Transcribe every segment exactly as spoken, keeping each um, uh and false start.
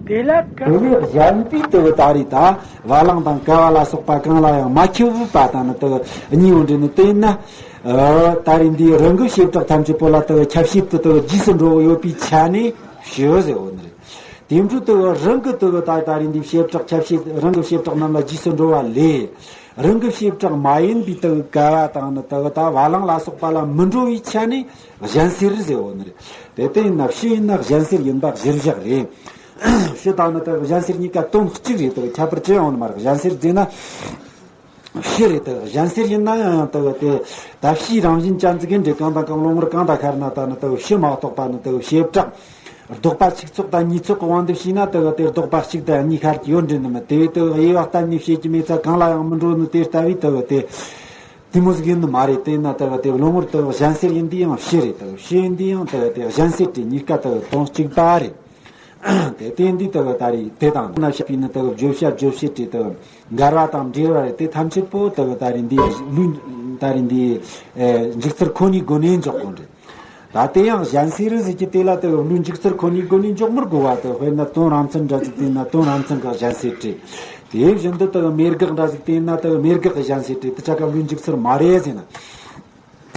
དེ་ལ་དེ་བས་གཞན་པའི་དེ་གི་ད་རེས་ད་བ་ལང་དང་ཀ་བ་ལ་སོགས་པ་གང་ལ་ཡང་མ་ཁྱབ་པ་དང་ནི་དེ་གི་གཉིས་པོ་འདྲེས་ནི་དེ་ཡིན་ན། ཨ། ད་རེས་འདིའི་རང་གི་བྱེ་བྲག་ཐམས་ཅད་པོ་ལ་དེ་གི་ཁྱབ་བྱེད་དུ་དེ་གི་རྗེས་སུ་འགྲོ་བ་ཡོད་པའི་ཆ་ནས་ཞུ་ཟེར་བ་ནི་རེད། དེ་འཕྲོ་དེ་གི་རང་གི་དེ་གི་ད་ད་རེས་འདིའི་བྱེ་བྲག་ཁྱབ་བྱེད་རང་གི་བྱེ་བྲག་རྣམས་ལ་རྗེས་སུ་འགྲོ་བ་ལས། རང་གི་བྱེ་བྲག་མ་ཡིན་པའི་དེ་གི་ཀ་བ་དང་ནི་དེ་གི་ད་བ་ལང་ལ་སོགས་པ་ལ་མི་འགྲོ་བའི་ཆ་ནས་གཞན་སེལ་ཟེར་བ་ནི་རེད། དེ་ལྟ་ཡིན་ན་ཕྱི་ཡིན་ན་གཞན་སེལ་ཡིན་པ་གཞིར་བཞག་རེད། ཕྱི་དང་ནི་དེ་གི་གཞན་སེལ་གཉིས་ཀ་དོན་གཅིག་རེད། དེ་གི་ཁྱད་པར་ཅི་ཡང་ཡོད་ནི་མ་རེད། གཞན་སེལ་ཟེར་ན་ཕྱི་རེད། དེ་གི་གཞན་སེལ་ཡིན་ན་ཡང་དེ་གི་དེ་ད་ཕྱིའི་རང་བཞིན་ཅན་ཟིག་གི་འདྲེ་གང་དང་གང་གློག་ངོར་གང་དང་ཤར་ན་ད་ནི་དེ་གི་ཕྱི་མ་གཏོགས་པ་ནི་དེ་གི་བྱེ་བྲག་ལྡོག་པ་གཅིག་ཚོགས་དང་གཉིས་ཚོགས་ཀྱི་དབང་དུ་བྱས་ན་དེ་གི་དེ་ལྡོག་པ་གཅིག་དང་གཉིས་ཤར་གྱི་ཡོད་འདྲེ་ནི་མི་དེ་བས་དེ་གི་དབྱེ་བ་གཏན་ནས་བྱེད་ཀྱི་མེད་ཚ་གང་ལ་ཡང་མི་འགྲོ་ནི་དེ་ལྟ་བུའི་དེ་གི་དེ། དེ་མོ་ཟིག་ཡིན་ནི་མ་རེད། དེ་ན་དེ་གི་དེ་གློག་ངོར་དེ་གི་གཞན་སེལ་ཡིན་དུས་ཡང་ཕྱི་རེད། དེ་གི་ཕྱི་ཡིན་དུས་ཡང་དེ་གི་དེ་གཞན་སེལ་དེ་གཉིས་ཀ་དེ་གི་དོན་གཅིག་པ་རེད། དེ་དེ་ཡིན་དུས་དེ་གི་ད་རེས་དེ་དང་ན་བཤད་པའི་ནི་དེ་གི་བརྗོད་བྱ་རྗོད་བྱེད་དེ་དེ་གི་འགལ་བ་དང་འབྲེལ་བ་རེད། དེ་ཐམས་ཅད་པོ་དེ་གི་ད་རེས་འདི་ལུས་ད་རེས་འདི་ཨེ་འཇུག་ཚུལ་ཁོ་ནའི་སྒོ་ནས་འཇོག་དགོས་རེད། ད་དེ་ཡང་གཞན་སེལ་ཟེར་གྱི་དེ་ལ་དེ་གི་ལུས་འཇུག་ཚུལ་ཁོ་ནའི་སྒོ་ནས་འཇོག་མི་དགོས་པ། དེ་དཔེར་ན་དོན་རང་མཚན་འདྲ་ཟིག་དེ་ན་དོན་རང་མཚན་གྱི་གཞན་སེལ་རེད། དེ་བཞིན་དུ་དེ་གི་མེད་དགག་འདྲ་ཟིག་དེ་ན་དེ་གི་མེད་དགག་གི་གཞན་སེལ་རེད། དེ་ཆ་ག་ལུས་འཇུག་ཚུལ་མ་རེད་ཟེར་ན།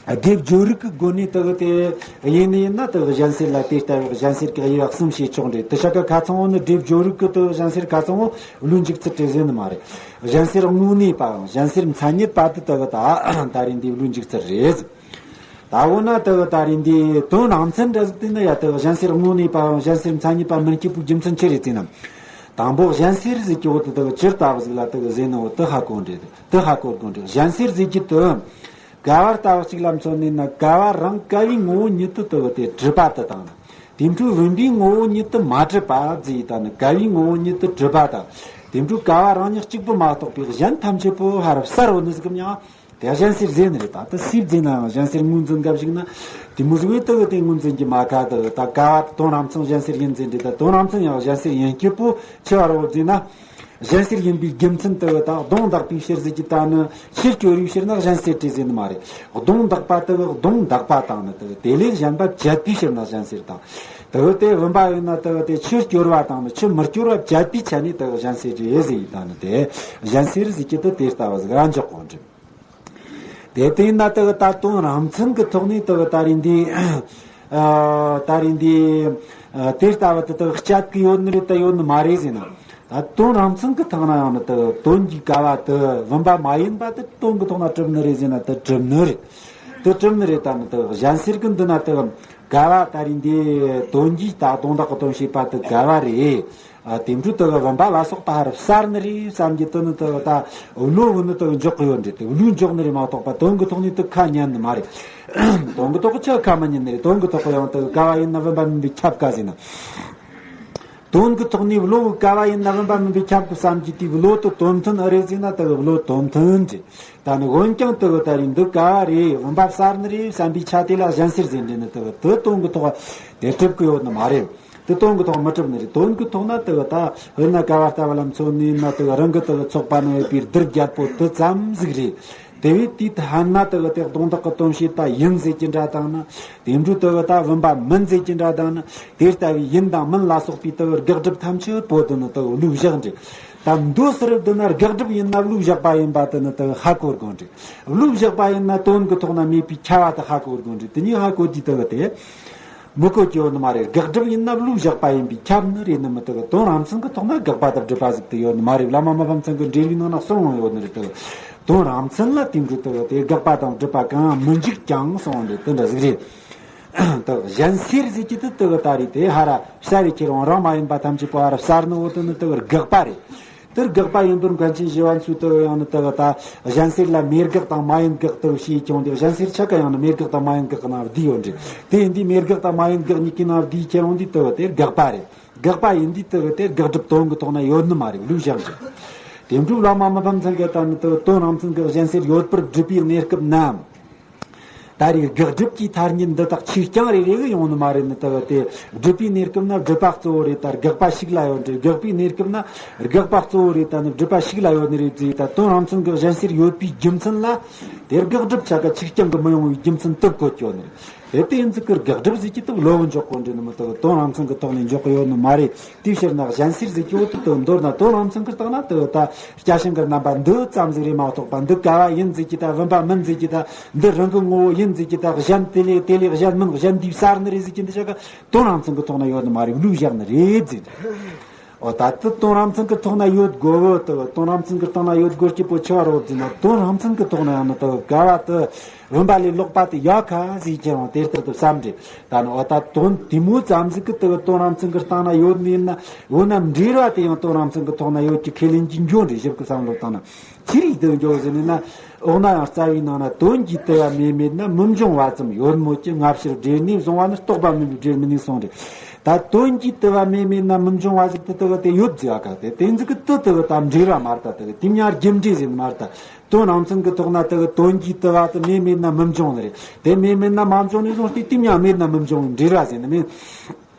སྡེབ་སྦྱོར་རིག་གི་སྒོ་ནས་དེ་གི་དེ་ཡིན་ནི་ཡིན་ན་དེ་གི་གཞན་སེལ་ལ་དེ་ལྟ་བུའི་གཞན་སེལ་གྱི་དབྱེ་བ་གསུམ་ཕྱེ་ཆོག་འདྲེ། དེ་ཆ་ག་ཁ་ཚང་བོ་ནི་སྡེབ་སྦྱོར་རིག་གི་དེ་གི་གཞན་སེལ་ཁ་ཚང་བོ་ལུས་འཇུག་ཚུལ་རེད་ཟེར་ནི་མ་རེད། གཞན་སེལ་དངོས་གནས་པའམ་གཞན་སེལ་མཚན་ཉིད་པ་དེ་དེ་གི་ད་ད་རེས་འདི་ལུས་འཇུག་ཚུལ་རེད། ད་འོ་ན་དེ་གི་ད་རེས་འདི་དོན་རང་མཚན་འདྲ་ཟིག་དེ་ན་ཡ་དེ་གི་གཞན་སེལ་དངོས་གནས་པའམ་གཞན་སེལ་མཚན་ཉིད་པ་མིན་སྐྱེས་པོའི་རྒྱུ་མཚན་ཅི་རེད་ཟེར་ན། དང་པོ་གཞན་སེལ་ཟེར་གྱི་འོ་དེ་དེ་གི་ཇི་ལྟ་བུ་ཟིག་ལ་དེ་གི་ཟེར་ནི་འོ་དེ་ཧ་གོ་འདྲེ། དེ་ཧ་གོ་དགོས་འདྲེ། གཞན་སེལ་ཟེར་གྱི་དེ་ཀ་བ་ལྟ་བུ་གཅིག་ལ་མཚོན་ནས་ན་ཀ་བ་རང་ཀ་བའི་ངོ་བོ་ཉིད་དུ་དེ་གི་དེ་གྲུབ་པ་དེ་དང་། དེ་འཕྲོས་བུམ་པའི་ངོ་བོ་ཉིད་དུ་མ་གྲུབ་པ་ཟེར་ཡི་ད་ནི་ཀ་བའི་ངོ་བོ་ཉིད་དུ་གྲུབ་པ་དང་། དེ་འཕྲོས་ཀ་བ་རང་ཉིད་གཅིག་པུ་མ་གཏོགས་པའི་གཞན་ཐམས་ཅད་པོ་ཧ་རུ་གསལ་བོ་ནི་ཟིག་གམ་ཡང་། དེ་གཞན་སེལ་ཟེར་ནི་རེད། ད་དེ་སུས་བརྫིས་ནའང་གཞན་སེལ་ངོས་འཛིན་སྐབས་ཤིག་ན། དེ་མོ་ཟིག་བས་དེ་གི་དེ་ངོས་འཛིན་གྱི་མ་ཁ་དེ་ད་ཀ་བ་དོན་རང་མཚན་གཞན་སེལ་ཡིན་ཟེར་འདྲི། ད་དོན་རང་མཚན་ཡང་གཞན་སེལ་ཡིན་སྐྱེས་པོ་ཆེ་བ་རོ་བརྫིས་ན། གཞན་སེལ་ཡིན་པའི་རྒྱུ་མཚན་དེ་གི་ད་གདོང་འདག་པའི་ཕྱིར་ཟེར་གྱི་ད་ནི་ཕྱིར་སྐྱོར་བའི་ཕྱིར་ན་གཞན་སེལ་རེད་ཟེར་ནི་མ་རེད། གདོང་འདག་པ་དེ་གི་གདོང་འདག་པ་དང་ནི་དེ་གི་དེ་ལས་གཞན་པ་བཅད་པའི་ཕྱིར་ན་གཞན་སེལ་དང་། དེ་གི་དེ་བུམ་པ་ཡིན་ན་དེ་གི་དེ་ཕྱིར་སྐྱོར་བ་དང་ནི་ཕྱིར་མི་སྐྱོར་བ་བཅད་པའི་ཆ་ནས་དེ་གི་གཞན་སེལ་རེད་ཟེར་ཡི་ད་ནི་དེ་གཞན་སེལ་ཟེར་གྱི་དེ་དེ་ལྟ་བུ་ཟིག་ར་འཇོག་གོ་འདྲི། དེ་ལྟ་ཡིན་ན་དེ་གི་ད་དོན་རང་མཚན་གྱི་ཐོག་ནས་དེ་གི་ད་རེས་འདི། ཨ། ད་རེས་འདི། ཨ། དེ་ལྟ་བུ་དེ་དེ་གི་སྤྱད་གི་ཡོད་ནི་རེད་ད་ཡོད་ནི་མ་རེད་ཟེར་ན། ད་དོན་རང་མཚན་གྱི་ཐོག་ན་ཡང་ནི་དེ་གི་དོན་གྱི་ཀ་བ་དེ་བུམ་པ་མ་ཡིན་པ་དེ་དོན་གྱི་ཐོག་ན་གྲུབ་ནི་རེད་ཟེར་ན་དེ་གྲུབ་ནི་རེད། དེ་གྲུབ་ནི་རེད། ད་ནི་དེ་གི་གཞན་སེལ་གི་འདི་ན་དེ་གི་ཀ་བ་ད་རེས་འདི་དོན་གྱི་ད་དོན་དག་གི་དོན་བྱེད་པ་དེ་ཀ་བ་རེད། ཨ། དེ་འཕྲོས་དེ་གི་བུམ་པ་ལ་སོགས་པ་ཧ་རུ་གསལ་ནི་རེད་བསམ་གྱི་དེ་ནི་དེ་གི་ད་བློ་བུ་ནི་དེ་གི་འཇོག་གི་ཡོད་འདྲེ། དེ་བློས་འཇོག་ནི་རེད་མ་གཏོགས་པ་དོན་གྱི་ཐོག་ནས་དེ་ཁ་ཉན་ནི་མ་རེད། དོན་གྱི་ཐོག་གི་ཆ་ཁ་མ་ཉན་ནི་རེད། དོན་གྱི་ཐོག་གི་ཡང་དེ་གི་ཀ་བ་ཡིན་ན་བུམ་པ་མིན་པའི་ཁྱབ་ཀ་ཟེར་ན། དོན་གྱི་ཐོག་ནས་བློ་བུ་ཀ་བ་ཡིན་ན་བུམ་པ་མིན་པའི་ཁྱབ་ཀ་བསམ་གྱི་དེ་བློ་དེ་དོན་མཐུན་ཨེ་རེད་ཟེར་ན་དེ་གི་བློ་དོན་མཐུན་འདྲེ། ད་ནི་འོན་ཀྱང་དེ་གི་ད་རེས་འདི་ཀ་བ་རེད་བུམ་པ་གསལ་ནི་རེད་བསམ་པའི་ཆ་དེ་ལ་གཞན་སེལ་ཟེར་འདྲེ་ནི་དེ་གི་དེ་དོན་གྱི་ཐོག་དེ་གྲུབ་གི་ཡོད་ནི་མ་རེད། དེ་དོན་གྱི་ཐོག་མི་གྲུབ་ནི་རེད། དོན་གྱི་ཐོག་ན་དེ་གི་ད་དཔེར་ན་ཀ་བ་ལྟ་བུ་ལ་མཚོན་ནས་ན་དེ་གི་རང་གི་དེ་གི་ཚོགས་པ་ན་ཡོད་པའི་རྡུལ་བརྒྱད་པོ་དེ་ཙམ་ཟིག་རེད། དེ་བས་དེའི་ཐད་ན་དེ་གི་དེ་གདོང་འདག་གི་དོན་བྱེད་པ་ཡིན་ཟེར་གྱི་འདྲ་དང་ན། དེ་འཕྲོས་དེ་གི་ད་བུམ་པ་མིན་ཟེར་གྱི་འདྲ་དང་ན། དེ་ལྟ་བུའི་ཡིན་དང་མིན་ལ་སོགས་པའི་དེ་གི་དགག་སྒྲུབ་ཐམས་ཅད་པོ་དེ་ནི་དེ་གི་བློས་བཞག་འདྲེ། ད་མདོ་ཟེར་བ་དེ་ན་དགག་སྒྲུབ་ཡིན་ན་བློས་བཞག་པ་ཡིན་པ་དེ་ནི་དེ་གི་ཧ་གོ་དགོས་འདྲེ། བློས་བཞག་པ་ཡིན་ན་དོན་གྱི་ཐོག་ན་མེད་པའི་ཁྱབ་པ་དེ་ཧ་གོ་དགོས་འདྲེ། དེ་གཉིས་ཧ་གོ་དུས་དེ་གི་དེ། མི་གོ་གི་ཡོད་ནི་མ་རེད། དགག་སྒྲུབ་ཡིན་ན་བློས་བཞག་པ་ཡིན་པས་ཁྱབ་ནི་རེད་ནི་མི་དག་དོན་རང་མཚན་གྱི་ཐོག་ན་དགག་པ་དང་སྒྲུབ་པ་ཟིག་ཏུ་ཡོད་ནི་མ་རེད། བླ་མ་མི་ཕམ་ཚང་གི་འགྲེལ་བའི་ནང་ན་གསུངས་ཡོང་ཡོད་ནི་རེད་དེ། དོན་རང་མཚན་ལ་དེ་འདྲ་དེ་དེ་དགག་པ་དང་སྒྲུབ་པ་གང་ཡང་མི་འཇུག་ཀྱང་གསུངས་འདྲེ་དེ་འདྲ་ཟིག་རེད། དེ་གཞན་སེལ་ཟེར་གྱི་དེ་དེ་གི་ད་རེད་དེ་ཧ་ར་བྱ་རེ་ཁྱེར་འོང་རང་མ་ཡིན་པ་ཐམས་ཅད་པོ་ཧ་ར་བྱ་ནི་འོ་དེ་ནི་དེ་གི་དགག་པ་རེད། དེར་དགག་པ་ཡིན་དོར་མཁན་ཆེན་ཞི་བ་འཚོས་དེ་ཡང་ནི་དེ་གི་ད་གཞན་སེལ་ལ་མེད་དགག་དང་མ་ཡིན་དགག་དེ་ཞེས་ཀྱང་དེ་གཞན་སེལ་ཆ་ག་ཡང་ནི་མེད་དགག་དང་མ་ཡིན་དགག་གི་ནང་བསྡུས་ཡོད་འདྲེ། དེ་ཡིན་དུས་མེད་དགག་དང་མ་ཡིན་དགག་གཉིས་ཀའི་ནང་བསྡུས་ཁྱེར་འོང་དུས་དེ་གི་དེ་དགག་པ་རེད། དགག་པ་ཡིན་དུས་དེ་གི་དེ་དགག་སྒྲུབ་དོན་གྱི་ཐོག་ན་ཡོད་ནི་མ་རེད། བློས་བཞག་འདྲེ། དེ་འཕྲོས་བླ་མ་མི་ཕམ་ཚང་གི་ད་ནི་དེ་གི་དོན་རང་མཚན་གྱི་གཞན་སེལ་ཡོད་པར་སྒྲུབ་པའི་གནས་སྐབས་ན། ད་རེས་དགག་སྒྲུབ་ཀྱི་ཐ་སྙད་འདི་དག་ཆོས་རྐྱང་རེ་རེ་གི་ཡོང་ནི་མ་རེད་ནི། ད་གི་དེ་སྒྲུབ་པའི་གནས་སྐབས་ན་སྒྲུབ་པ་གཙོ་བོ་རེད། ད་དགག་པ་ཞིག་ལ་ཡོད་འདྲེ། དགག་པའི་གནས་སྐབས་ན་དགག་པ་གཙོ་བོ་རེད། ད་ནི་སྒྲུབ་པ་ཞིག་ལ་ཡོད་ནི་རེད་ཟེར། ད་དོན་རང་མཚན་གྱི་གཞན་སེལ་ཡོད་པའི་རྒྱུ་མཚན་ལ་དེར་དགག་སྒྲུབ་ཆ་ག་ཆོས་རྐྱང་གི་མི་ཡོང་བའི་རྒྱུ་མཚན་དེ་བཀོད་ཡོད་ནི་རེད། དེ་དེ་ཡིན་ཙི་ཀི་དགག་སྒྲུབ་ཟེར་གྱི་དེ་བློ་བུ་འཇོག་གོ་འདྲི་ནི་མི་དེ་དོན་རང་མཚན་གྱི་ཐོག་ནས་འཇོག་གི་ཡོད་ནི་མ་རེད། དེའི་ཕྱིར་ན་གཞན་སེལ་ཟེར་གྱི་འོ་དེ་དེ་མདོར་ན་དོན་རང་མཚན་གྱི་སྟེང་ན་དེ་ད་བསྐྱར་བྱང་གི་རྣམ་པ་འདི་ཙམ་ཟིག་རེད་མ་གཏོགས་པ། འདི་ག་བ་ཡིན་ཟེར་གྱི་ད་བུམ་པ་མིན་ཟེར་གྱི་ད། འདི་རང་གི་ངོ་བོ་ཡིན་ཟེར་གྱི་ད་གཞན་དེ་ལས་དེ་ལས་གཞན་མིན། གཞན་འདིའི་གསར་ནི་རེད་ཟེར་གྱི་འདི་ཆ་ག་དོན་རང་མཚན་གྱི་ཐོག་ན་ཡོད་ནི་མ་རེད། བློས་བཞག་ནི་རེད་ཟེར། འོ་ད་དེ་དོན་རང་མཚན་གྱི་ཐོག་ན་ཡོད་དགོས་བོ་དེ། དོན་རང་མཚན་གྱི་སྟེང་ན་ཡོད་དགོས་ཀྱི་པོ་ཆེ་བ་རོ་ཟེར་ན། དོན་རང་མཚན་གྱི་ཐོག་ན་ཡང་ནི་དེ་ག་བ་དེ་བུམ་པ་ལས་ལོག་པ་དེ་ཡོད་ག་ཟེར་གྱི་རུང་དེ་ལྟར་དུ་བསམ་རེད། ད་ནི་འོ་ད་དོན་དེ་མོ་ཙམ་ཟིག་གི་དེ་དོན་རང་མཚན་གྱི་སྟེང་ན་ཡོད་ནི་ཡིན་ན། འོ་ན་འབྲེལ་བ་དེ་ཡང་དོན་རང་མཚན་གྱི་ཐོག་ན་ཡོད་ཀྱི་ཁས་ལེན་གྱི་འཇོན་རེད། ཞིབ་ཀྱི་བསམ་བློ་བཏང་ན། ཅི་རིགས་དུ་འཇོག་ཟེར་ནས་ན། འོ་ན་ཡང་རྩ་བའི་ནང་ན་དོན་གྱི་དུ་བ་མེ་མེད་ན་མི་འབྱུང་བ་ཙམ་ཡོད་མོད་ཀྱི། སྔ་ཕྱིར་འབྲེལ་ནས་བཟུང་བ་ནི་རྟོག་པ་མིན་པའི་འབྲེལ་མི་ནུས་གསུངས་རེད། ད་དོན་གྱི་དུ་བ་མེ་མེད་ན་མི་འབྱུང་བ་ཟེར་དུ་དུ་བ་དེ་ཡོད་ཟེར་བ་ག་དེ་དེ་ཟིག་གི་དུ་དུ་བ་ད་འབྲེལ་བ་མ་རེད། ད་དུ་བ་དེ་མྱ་རྒྱུ་འབྲས་ཟེར་མ་རེད། ད་དོན་རང་མཚན་གྱི་ཐོག་ན་དུ་བ་དོན་གྱི་དུ་བ་དུ་མེ་མེད་ན་མི་འབྱུང་ནི་རེད། དེ་མེ་མེད་ན་མ་འབྱུང་ནི་བཟུང་སྟེ་དེ་མྱ་མེད་ན་མི་འབྱུང་བའི་འབྲེལ་བ་ཟེར་ནི་མིན།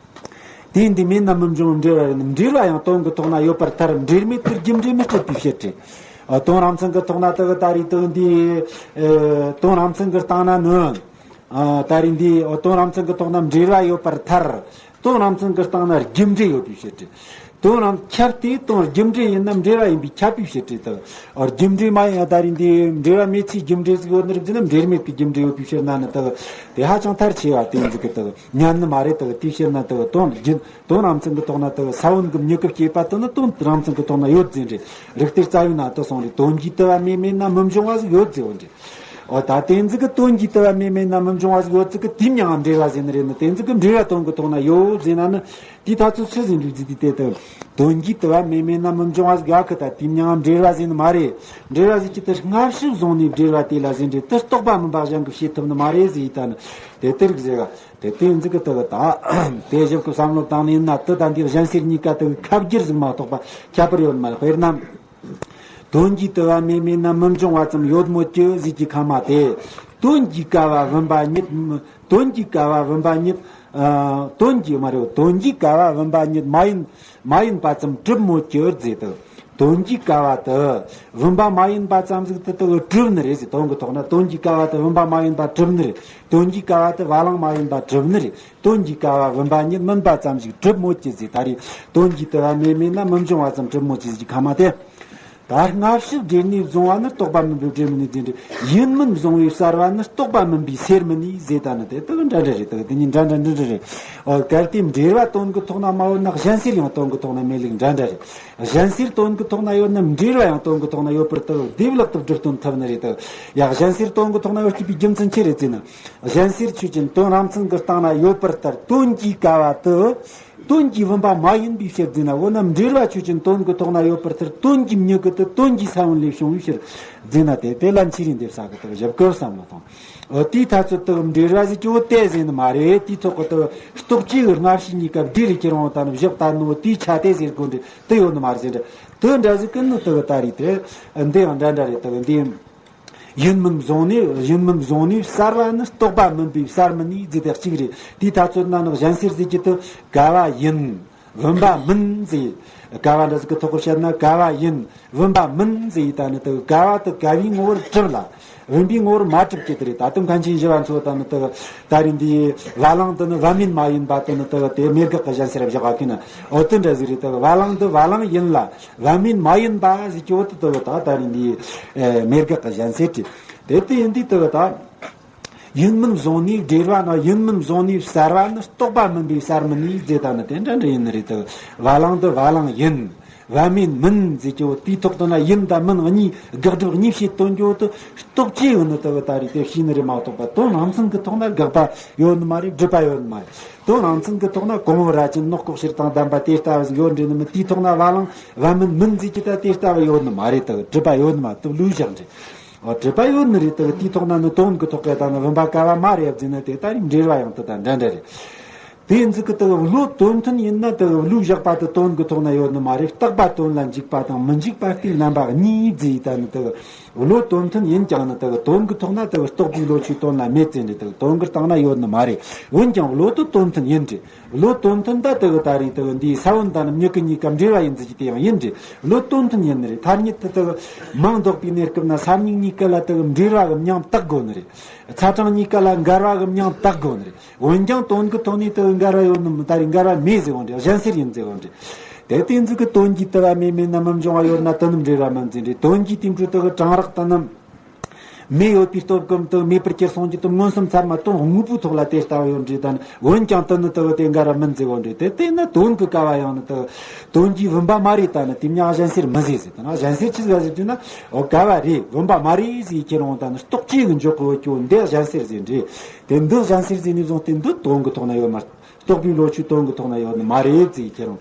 དེ་འདི་མེད་ན་མི་འབྱུང་འབྲེལ་བ་ཡིན། འབྲེལ་བ་ཡང་དོན་གྱི་ཐོག་ན་ཡོད་པར་ཐལ། འབྲེལ་མེད་དུ་རྒྱུ་འབྲས་མི་སྲིད་པའི་ཕྱིར་ཏེ། ཨ། དོན་རང་མཚན་གྱི་ཐོག་ན་དུ་བ་ད་རེས་དུ་བ་འདི། ཨེ། དོན་རང་མཚན་གྱི་སྟེང་ན་ནི། ཨ། ད་རེས་འདི་དོན་རང་མཚན་གྱི་ཐོག་ན་འབྲེལ་བ་ཡོད་པར་ཐལ། དོན་རང་མཚན་གྱི་སྟེང་ན་རྒྱུ་འབྲས་ཡོད་པའི་ཕྱིར་ཏེ། དོན་རང་ཁྱབ་སྟེ་དོན་རྒྱུ་འབྲས་ཡིན་ན་འབྲེལ་བ་ཡིན་པས་ཁྱབ་པའི་ཕྱིར་ཏེ་དུ་བ། ཨ། རྒྱུ་འབྲས་མ་ཡིན་ཡང་ད་རེས་འདི་འབྲེལ་བ་མེད་ཚེ་རྒྱུ་འབྲས་ཟིག་ཡོད་ནི་རེད་ཟེར་ན། འབྲེལ་མེད་ཀྱི་རྒྱུ་འབྲས་ཡོད་པའི་ཕྱིར་ན་ནི་དུ་བ་དེ་ཧ་ཅང་མཐར་ཆེ་བ་དེ་ཟིག་གི་དུ་བ། ཉན་ནི་མ་རེད། དུ་དེའི་ཕྱིར་ན་དུ་དོན་རྒྱུ་དོན་རང་མཚན་གྱི་ཐོག་ན་དུ་ས་བོན་གྱི་མྱུ་གུ་སྐྱེས་པ་དུ་ནི་དོན་རང་མཚན་གྱི་ཐོག་ན་ཡོད་ཟེར་རེད། རིགས་གཏེར་རྩ་བའི་ནང་དུ་གསུངས་རེད། དོན་གྱི་དུ་བ་མེ་མེད་ན་མི་འབྱུང་བ་ཟིག་ཡོད་ཟེར་བ་རེད། འོ་ད་དེ་ཟིག་གི་དོན་གྱི་དུ་བ་མེ་མེད་ན་མི་འབྱུང་བ་ཟིག་ཡོད་ཟིག་གི་དེ་མྱང་འབྲེལ་བ་ཟེར་ནི་རེད་ནི། དེ་ཟིག་གི་འབྲེལ་བ་དོན་གྱི་ཐོག་ན་ཡོད་ཟེར་ན་ནི། དེའི་ཐ་ཚོད་ཆི་ཟིག་འདུག་ཟེར་དུས་དེ་དུ་དོན་གྱི་དུ་བ་མེ་མེད་ན་མི་འབྱུང་བ་ཟིག་ཡོད་གི། ད་དེ་མྱང་འབྲེལ་བ་ཟེར་ནི་མ་རེད། འབྲེལ་བ་ཟེར་གྱི་དུ་སྔ་ཕྱི་བཟུང་ནས་འབྲེལ་བ་དེ་ལ་ཟེར་འདྲ། དུ་རྟོགས་པ་མིན་པ་གཞན་གྱིས་བྱེད་ཐུབ་ནི་མ་རེད་ཟེར་ཡི་ད་ནི། དེ་དེ་རིགས་ཟེར་བ། དེ་དེ་ཟིག་གི་དུ་བ་ད། དེ་ཞིབ་ཀྱི་བསམ་བློ་བཏང་ནས་ན། དུ་དང་དེའི་གཞན་སེལ་གཉིས་ཀ་དུ་ཁ་བསྒྱུར་ཟིག་མ་གཏོགས་པ་ཁྱད་པར་ཡོད་མ་རེད། དཔེར་ན། དོན་གྱི་དུ་བ་མེ་མེད་ན་མི་འབྱུང་བ་ཙམ་ཡོད་མོད་ཀྱི་ཟེར་གྱི་ཁ་མ་དེ། དོན་གྱི་ཀ་བ་བུམ་པ་ཉིད། དོན་གྱི་ཀ་བ་བུམ་པ་ཉིད། ཨ། དོན་གྱི་མ་རེད། དོན་གྱི་ཀ་བ་བུམ་པ་ཉིད་མ་ཡིན། མ་ཡིན་པ་ཙམ་གྲུབ་མོད་ཀྱི་ཟེར་དུ། དོན་གྱི་ཀ་བ་དུ་བུམ་པ་མ་ཡིན་པ་ཙམ་ཟིག་དུ་དུ་གྲུབ་ནི་རེད་ཟེར། དོན་གྱི་ཐོག་ན་དོན་གྱི་ཀ་བ་དུ་བུམ་པ་མ་ཡིན་པ་གྲུབ་ནི་རེད། དོན་གྱི་ཀ་བ་དུ་བ་ལང་མ་ཡིན་པ་གྲུབ་ནི་རེད། དོན་གྱི་ཀ་བ་བུམ་པ་ཉིད་མིན་པ་ཙམ་ཞིག་གྲུབ་མོད་ཀྱི་ཟེར། ད་རེས་དོན་གྱི་དུ་བ་མེ་མེད་ན་མི་འབྱུང་བ་ཙམ་གྲུབ་མོད་ཀྱི་ཟེར་གྱི་ཁ་མ་དེ། ད་སྔ་ཕྱི་འབྲེལ་ནས་བཟུང་བ་ནི་རྟོགས་པ་མིན་པའི་འབྲེལ་མི་ནུས་ཟེར་འདྲ། ཡིན་མིན་བཟུང་བའི་གསར་བ་ནི་རྟོགས་པ་མིན་པའི་སེལ་མི་ནུས་ཟེར། ད་ནི་དེ་དག་འདྲ་འདྲ་རེད། དག་དེ་གཉིས་འདྲ་འདྲ་འདྲ་འདྲ་རེད། ཨོ། གལ་ཏེ་འབྲེལ་བ་དོན་གྱི་ཐོག་ན་མ་ཡོད་ན་གཞན་སེལ་ཡང་དོན་གྱི་ཐོག་ན་མེད་ལུགས་འདྲ་འདྲ་རེད། གཞན་སེལ་དོན་གྱི་ཐོག་ན་ཡོད་ན་འབྲེལ་བ་ཡང་དོན་གྱི་ཐོག་ན་ཡོད་པར་དུ་བདེ་བླག་ཏུ་སྒྲུབ་སྟོན་ཐུབ་ནི་རེད། དག་ཡ་གཞན་སེལ་དོན་གྱི་ཐོག་ན་ཡོད་སྐྱེས་པའི་རྒྱུ་མཚན་ཆི་རེད་ཟེར་ན། གཞན་སེལ་ཆོས་ཅན་དོན་རང་མཚན་གྱི་སྟེང་ན་ཡོད་པར་ལྟར་དོན་གྱི་ཀ་བ་དུ། དོན་གྱི་བུམ་པ་མ་ཡིན་པའི་ཕྱིར་ཟེར་ན། འོ་ན་འབྲེལ་བ་ཆོས་ཅན་དོན་གྱི་ཐོག་ན་ཡོད་པར་ཐལ། དོན་གྱི་མྱུ་གུ་དེ་དོན་གྱི་ས་བོན་ལས་བྱུང་བའི་ཕྱིར་ཟེར་ན། དེ་དེ་ལན་ཆི་རིང་འདེབས་ས་གི་དག་བཞག་གི་བསམ་བློ་བཏང་། འོ་དེའི་ཐ་ཚོད་དག་འབྲེལ་བ་ཟེར་གྱི་འོ་དེ་ཟེར་ནི་མ་རེད། དེའི་ཐོག་གི་དག་རྟོག་བཅས་ཀྱི་སྔ་ཕྱི་གཉིས་ཀ་འབྲེལ་ལས་ཁྱེར་འོང་དང་བཞག་ད་ནོ། དེའི་ཆ་དེ་ཟེར་དགོས་འདྲ་དེ་ཡོད་ནི་མ་རེད་ཟེར་འདྲ། དེ་འདྲ་ཟིག་གི་ནི་དག་ད་རེད་དེ། འདི་ཡང་འདྲ་འདྲ་རེད། དག་འདི། ཡིན་མིན་བཟུང་ནས། ཡིན་མིན་བཟུང་ནས་གསར་བ་ནི་རྟོགས་པ་མིན་པས་གསར་མི་ནུས་ཟེར་དེ་གཅིག་རེད། དེའི་ཐ་ཚོད་ན་ནི་གཞན་སེལ་ཟེར་གྱི་དུ་ག་བ་ཡིན། བུམ་པ་མིན་ཟེར། ག་བ་འདྲ་ཟིག་གི་ཐོག་གི་བཤད་ན་ག་བ་ཡིན། བུམ་པ་མིན་ཟེར་ཡི་ད་ནི་དུ་ག་བ་དུ་ག་བའི་ངོ་བོར་གྲུབ་ལ། བུམ་པའི་ངོ་བོར་མ་གྲུབ་ཀྱི་དེ་རེད། ད་དུང་མཁན་ཆེན་ཞི་བ་འཚོ་ད་ནི་དུ་ད་རིང་འདིའི་བ་ལང་དུ་ནི་བ་མིན་མ་ཡིན་པ་དུ་ནི་དུ་དེ་མེད་དགག་གི་གཞན་སེལ་བཞག་ག་ཁུ་ན། འོ་དེ་འདྲ་ཟིག་རེད། དུ་བ་ལང་དུ་བ་ལང་ཡིན་ལ། བ་མིན་མ་ཡིན་པ་ཟེར་གྱི་འོ་དེ་དེ་བ་ད་ད་ནི་འདི་མེད་དགག་གི་གཞན་སེལ་དེ། དེ་དེ་ཡིན་དུས་དེ་བ་ད་ཡིན་མིན་བཟུང་ནས་འབྲེལ་བ་ན། ཡིན་མིན་བཟུང་ནས་གསར་བ་ནི་རྟོགས་པ་མིན་པས་གསར་མི་ནུས་ཟེར་ད་ནི་དེ་འདྲ་འདྲ་ཡིན་ནི་རེད། དེ་བ་ལང་དུ་བ་ལང་ཡིན། བ་མིན་མིན་ཟེར་གྱི་འོ་དེའི་ཐོག་ཏུ་ན་ཡིན་དང་མིན་གཉིས་དགག་སྒྲུབ་གཉིས་བྱེད་དོན་གྱི་འོ་དེ་རྟོག་བཅས་ཡོད་ནི་དེ་བ་ད་རེད། དེ་ཤེས་ནི་རེད་མ་གཏོགས་པ་དོན་རང་མཚན་གྱི་ཐོག་ན་དགག་པ་ཡོད་ནི་མ་རེད། སྒྲུབ་པ་ཡོད་ནི་མ་རེད། དོན་རང་མཚན་གྱི་ཐོག་ན་གོང་བུ་རྭ་ཅན་ནག་ལྐོག་ཕྱིར་དང་ལྡན་པ་དེ་ལྟ་བ་ཟིག་ཡོད་འདྲེ་ནི་མི། དེའི་ཐོག་ན་བ་ལང་བ་མིན་མིན་ཟེར་གྱི་ད་དེ་ལྟ་བ་ཡོད་ནི་མ་རེད། དེ་སྒྲུབ་པ་ཡོད་ནི་མ་གཏོགས་བློས་བཞག་འདྲེ། འོ་སྒྲུབ་པ་ཡོད་ནི་རེད། དེ་དེའི་ཐོག་ན་ནི་དོན་གྱི་ཐོག་གི་ད་ནི་བུམ་པ་ཀ་བ་མ་རེད་ཟེར་ན་དེ་ད་རིང་འབྲེལ་བ་ཡང་དེ་དང་འདྲ་འདྲ་རེད། དེ་ཡིན་ཙི་གི་དེ་བློ་དོན་མཐུན་ཡིན་ན་དེ་བློས་བཞག་པ་དེ་དོན་གྱི་ཐོག་ན་ཡོད་ནི་མ་རེད། རྟག་པ་དོན་ལ་འཇུག་པ་དང་མི་འཇུག་པ་སྟེ་རྣམ་པ་གཉིས་ཟེར་ཡི་ད་ནི་དེ་བློ་དོན་མཐུན་ཡིན་ཀྱང་ནི་དེ་དོན་གྱི་ཐོག་ན་དེ་རྟོགས་པའི་བློ་ཆོས་དོན་ལ་མེད་ཟེར་ནི་དེ་དོན་གྱི་སྟེང་ན་ཡོད་ནི་མ་རེད། འོན་ཀྱང་བློ་དེ་དོན་མཐུན་ཡིན་ཏེ། བློ་དོན་མཐུན་ད་དེ་གི་ད་རེད། དེ་གི་འདིའི་ས་བོན་དང་མྱུ་གུ་གཉིས་ཀ་འབྲེལ་བ་ཡིན་ཟེར་གྱི་དེ་ཡང་ཡིན་ཏེ། བློ་དོན་མཐུན་ཡིན་ནི་རེད། ཐ་སྙད་དུ་དེ་གི་མིང་འདོགས་པའི་གནས་སྐབས་ན་ས་མྱུག་གཉིས་ཀ་ལ་དེ་གི་འབྲེལ་བ་གི་མྱིང་བཏགས་དགོས་ནི་རེད། ཚ་གྲང་གཉིས་ཀ་ལ་འགལ་བ་གི་མྱིང་བཏགས་དགོས་ནི་རེད། འོན་ཀྱང་དོན་གྱི་ཐོག་ནས་དེ་འགལ་བ་ཡོད་ནི་མིན། ད་རེས་འགལ་བ་མེད་ཟེར་བ་འདྲ། གཞན་སེལ་ཡིན་ཟེར་བ་འདྲ། དེ་དེ་ཚོ་གི་དོན་གྱི་དུ་བ་མེད་མེད་ན་མི་འབྱུང་བ་ཡོད་ན་དེ་ནི་འབྲེལ་བ་མིན་ཟེར་འདྲ། དོན་གྱི་དེ་འཕྲོ་དེ་གི་གྲང་རེག་དེ་ནི་མེ་ཡོད་པའི་སྟོབས་ཀྱིས་དེ་མེད་པར་གྱུར་སོང་རྒྱུ་དེ་མངོན་སུམ་ཚད་མ་དོན་དངོས་པོའི་ཐོག་ལ་དེ་ལྟ་བུ་ཡོད་འདྲ། ད་ནི་འོན་ཀྱང་དེ་ནི་དེ་གི་དེ་འགལ་བ་མིན་ཟེར་བ་འདྲ། དེ་དེ་ནི་དོན་གྱི་ཀ་བ་ཡང་ནི་དེ་དོན་གྱི་བུམ་པ་མ་རེད། ད་ནི་དེ་མྱིང་གཞན་སེལ་མི་ཟེར་ཟེར། ད་ནི་གཞན་སེལ་ཅི་ཟེར་ཟེར་དུས་ན། འོ་ཀ་བ་རེད། བུམ་པ་མ་རེད་ཟེར་ཁྱེད་རང་ད་ནི་རྟོག་བཅས་ཀྱི་འཇོག་གི་ཡོད་ཀྱི་འོ་འདི་གཞན་སེལ་ཟེར་འདྲ། དེ་འདི་གཞན་སེལ་ཟེར་ནས་བཟུང་སྟེ་འདི་དོན་གྱི་ཐོག་ན་ཡོད་མ། རྟོག་པའི་བློ་ཆོས་དོན་གྱི་ཐོག་ན་ཡོད་ནི་མ་རེད་ཟེར་ཁྱེད་རང་།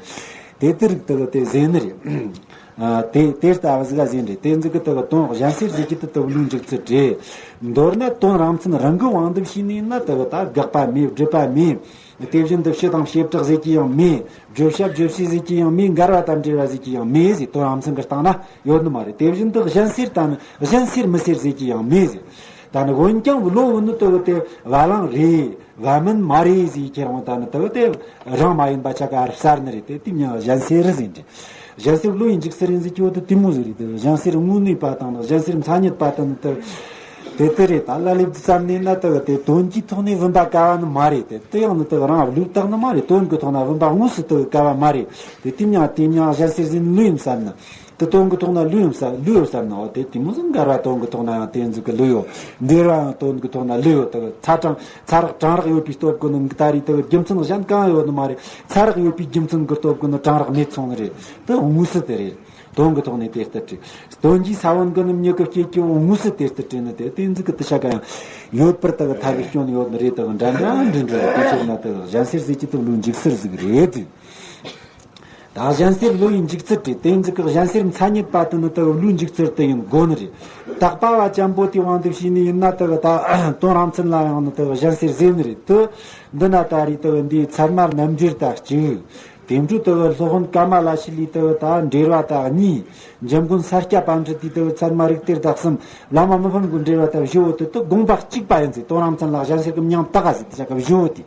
དེ་ལྟར་དེ་དེ་ཟེར་ནི་རེད། ཨ། དེ་དེ་ལྟ་བུ་ཟིག་ག་ཟེར་འདྲ། དེ་ཟིག་གི་དེ་གི་དོན་གཞན་སེལ་ཟེར་གྱི་དེ་དེ་ལུས་འཇུག་ཚུལ་རེད། མདོར་ན་དོན་རང་མཚན་རང་གི་དབང་དུ་བྱས་ནས་ན་དེ་གི་ད་དགག་པ་མེད། སྒྲུབ་པ་མེད། དེ་བཞིན་དུ་བྱེད་དང་བྱེད་བྲག་ཟེར་གྱི་ཡང་མེད། བརྗོད་བྱ་བརྗོད་བྱེད་ཟེར་གྱི་ཡང་མེད། འགལ་བ་དང་འབྲེལ་བ་ཟེར་གྱི་ཡང་མེད་ཟེར། དོན་རང་མཚན་གྱི་སྟེང་ན་ཡོད་ནི་མ་རེད། དེ་བཞིན་དུ་གཞན་སེལ་དང་གཞན་སེལ་མི་སེལ་ཟེར་གྱི་ཡང་མེད་ཟེར། ད་ནི་འོན་ཀྱང་བློ་བུ་ནི་དེ་གི་དེ་བ་ལང་རེད། བ་མིན་མ་རེད་ཟེར་ཁྱེད་རང་ད་ནི་དེ་གི་དེ་རང་མ་ཡིན་པ་ཆ་ག་རེ་གསལ་ནི་རེད། དེ་དེ་མྱིང་གཞན་སེལ་ཟེར་འདྲ། གཞན་སེལ་བློ་ཡི་འཇུག་ཚུལ་རེད་ཟེར་གྱི་བོ་དེ་དེ་མོ་ཟིག་རེད། དེ་གཞན་སེལ་དངོས་གནས་པ་དང་ནི་གཞན་སེལ་མཚན་ཉིད་པ་དང་ནི་དེ་དེ་དེ་རེད། ད་ལ་ལེབ་ཙམ་ནས་ན་དེ་གི་དེ་དོན་གྱི་ཐོག་ནས་བུམ་པ་ཀ་བ་ནི་མ་རེད། དེ་དེ་ཡང་ནི་དེ་གི་རང་བློས་བཏགས་ནི་མ་རེད། དོན་གྱི་ཐོག་ན་བུམ་པ་དངོས་སུ་དེ་གི་ཀ་བ་མ་རེད། དེ་དེ་མྱིང་དེ་མྱིང་གཞན་སེལ་ཟེར་ནི་ལོས་ཡིན་བསམ་ན། དེ་དོན་གྱི་ཐོག་ན་ལོས་ཡོད་བསམ། ལོས་ཡོད་བསམ་ན། འོ་དེ་དེ་མོ་ཟིག་འགལ་བ་དོན་གྱི་ཐོག་ན་ཡང་དེ་ཟིག་གི་ལོས་ཡོད། འབྲེལ་བ་ཡང་དོན་གྱི་ཐོག་ན་ལོས་ཡོད། དེ་ཚ་གྲང་ཚ་རེག་གྲང་རེག་ཡོད་པའི་སྟོབས་ཀྱིས་ནི་ད་རེས་དེ་རྒྱུ་མཚན་གཞན་གང་ཡོད་ནི་མ་རེད། ཚ་རེག་ཡོད་པའི་རྒྱུ་མཚན་གྱི་སྟོབས་ཀྱིས་ནི་གྲང་རེག་མེད་སོང་ནི་རེད། དེ་དངོས་སུ་དེ་རེད། དོན་གྱི་ཐོག་ནས་དེ་ལྟར་བྲིས། དོན་གྱི་ས་བོན་གྱིས་ནི་མྱུ་གུ་སྐྱེད་ཀྱི་འོ་དངོས་སུ་དེ་ལྟར་བྲིས་ནི་དེ་དེ་ཟིག་གི་དེ་ཆ་ག་ཡང་ཡོད་པར་དེ་གི་ཐབས་ཀྱིས་སྐྱོན་ཡོད་ནི་རེད། དེ་གི་འདྲ་འདྲ་འདྲ་འདྲ་དེ་ཕྱིར་ན་དེ་གི་གཞན་སེལ་ཟེར་གྱི་དེ་བློའི་འཇུག་ཚུལ་ཟིག་རེད། ད་གཞན་སེལ་བློ་ཡི་འཇུག་ཚུལ་དེ་དེ་ཟིག་གི་གཞན་སེལ་མཚན་ཉིད་པ་དེ་ནི་དེ་བློའི་འཇུག་ཚུལ་དེ་ཡིན་དགོས་ནི་རེད། དག་པ་བ་ཅན་པོ་དེའི་དབང་དུ་བྱས་ནས་ཡིན་ན་དེ་གི་ད་དོན་རང་མཚན་ལ་ཡང་ནི་དེ་གི་གཞན་སེལ་ཟེར་ནི་རེད། དེ་འདི་ན་ད་རེས་དེ་གི་འདིའི་ཚད་མ་རྣམ་འགྲེལ་དང་གཅིག་དེ་འཕྲོ་དེ་གི་སློབ་དཔོན་ཀ་མ་ལ་ཤཱི་ལའི་དེ་གི་ད་འགྲེལ་བ་དང་གཉིས། འཇམ་མགོན་ས་སྐྱ་པཎྜི་ཏའི་དེ་གི་ཚད་མ་རིགས་གཏེར་དང་གསུམ། བླ་མ་མི་ཕམ་གྱི་འགྲེལ་བ་དང་བཞི་བོ་དེ་དེ་དགོངས་པ་གཅིག་པ་ཡིན་ཟེར། དོན་རང་མཚན་ལ་གཞན་སེལ་གྱི་མྱིང་བཏགས་ཟེར། དེ་ཆ་ག་བཞི་བོ་དེ།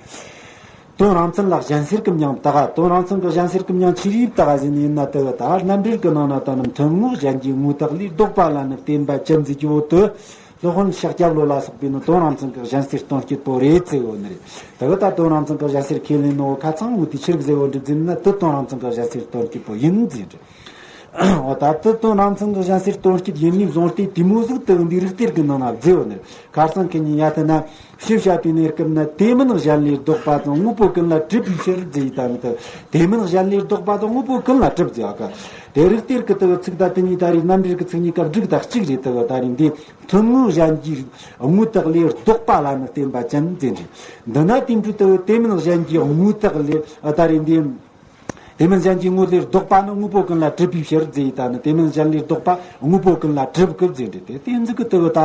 དོན་རང་མཚན་ལ་གཞན་སེལ་གྱི་མྱིང་བཏགས། དོན་རང་མཚན་གྱི་གཞན་སེལ་གྱི་མྱིང་ཆི་རིགས་བཏགས་ཟེར་ནས་ཡིན་ན། དེ་གི་ད་རྣམ་འགྲེལ་གྱི་ནང་ན་ད་ནི་མཐུན་དངོས་གཞན་གྱིས་དངོས་བཏགས་ལས་ལྡོག་པ་ལ་ནི་བརྟེན་པ་ཅན་ཟེར་གྱི་བོ་དེ། སློབ་དཔོན་ཤཱཀྱ་བློ་ལ་སོགས་པས་ནི་དོན་རང་མཚན་གྱི་གཞན་སེལ་སྟོན་སྐྱེད་པོ་རེད་ཟེར་བོ་ནི་རེད། དེ་གི་ད་དོན་རང་མཚན་གྱི་གཞན་སེལ་ཁས་ལེན་ནོ་ཁ་ཚང་བོ་དེ་ཆི་རིགས་ཟེར་བོ་འདྲི་ཟིན་ན། དེ་དོན་རང་མཚན་གྱི་གཞན་སེལ་སྟོན་སྐྱེད་པོ་ཡིན་ཟེར་འདྲི། འོ་ད་དེ་དོན་རང་མཚན་གྱི་གཞན་སེལ་སྟོན་སྐྱེད་ཡིན་ནས་བཟུང་སྟེ་དེ་མོ་ཟིག་དེ་འདི་རིགས་གཏེར་གྱི་ནང་ན་བརྫེ་བོ་ནི། ཁ་སང་ཁེ་ཉིན་ཡ་ཐི་ན་ཕྱི་བཤད་པའི་གནས་སྐབས་ན་དེ་མིན་གཞན་ལས་ལྡོག་པ་དང་དངོས་པོ་ཀུན་ལ་གྲུབ་པའི་ཕྱིར་ཟེར་ཡི་ད་ནི་དེ། དེ་མིན་གཞན་ལས་ལྡོག་པ་དང་དངོས་པོ་ཀུན་ལ་གྲུབ་ཟེར་ཡ་ག། དེ་རིགས་གཏེར་གྱི་དེ་ཚིག་ད་དེ་གཉིས་ད་རེས་རྣམ་འགྲེལ་གྱི་ཚིག་གཉིས་ཀ་འགྲིག་དང་གཅིག་རེད། དེ་ད་རེས་འདི་མཐུན་དངོས་གཞན་གྱིས་དངོས་བཏགས་ལས་ལྡོག་པ་ལ་ནི་བརྟེན་པ་ཅན་ཟེར་འདྲ། འདི་ན་དེ་འཕྲོ་དེ་དེ་མིན་གཞན་གྱིས་དངོས་བཏགས་ལས་ད་རེས་འདི། དེ་མིན་གཞན་གྱིས་དངོས་ལས་ལྡོག་པ་ནི་དངོས་པོ་ཀུན་ལ་གྲུབ་པའི་ཕྱིར་ཟེར་ཡི་ད་ནི། དེ་མིན་གཞན་ལས་ལྡོག་པ་དངོས་པོ་ཀུན་ལ་གྲུབ་སྐད་ཟེར་འདྲ། དེ་དེ་ཟིག་གི་དེ་གི་ད་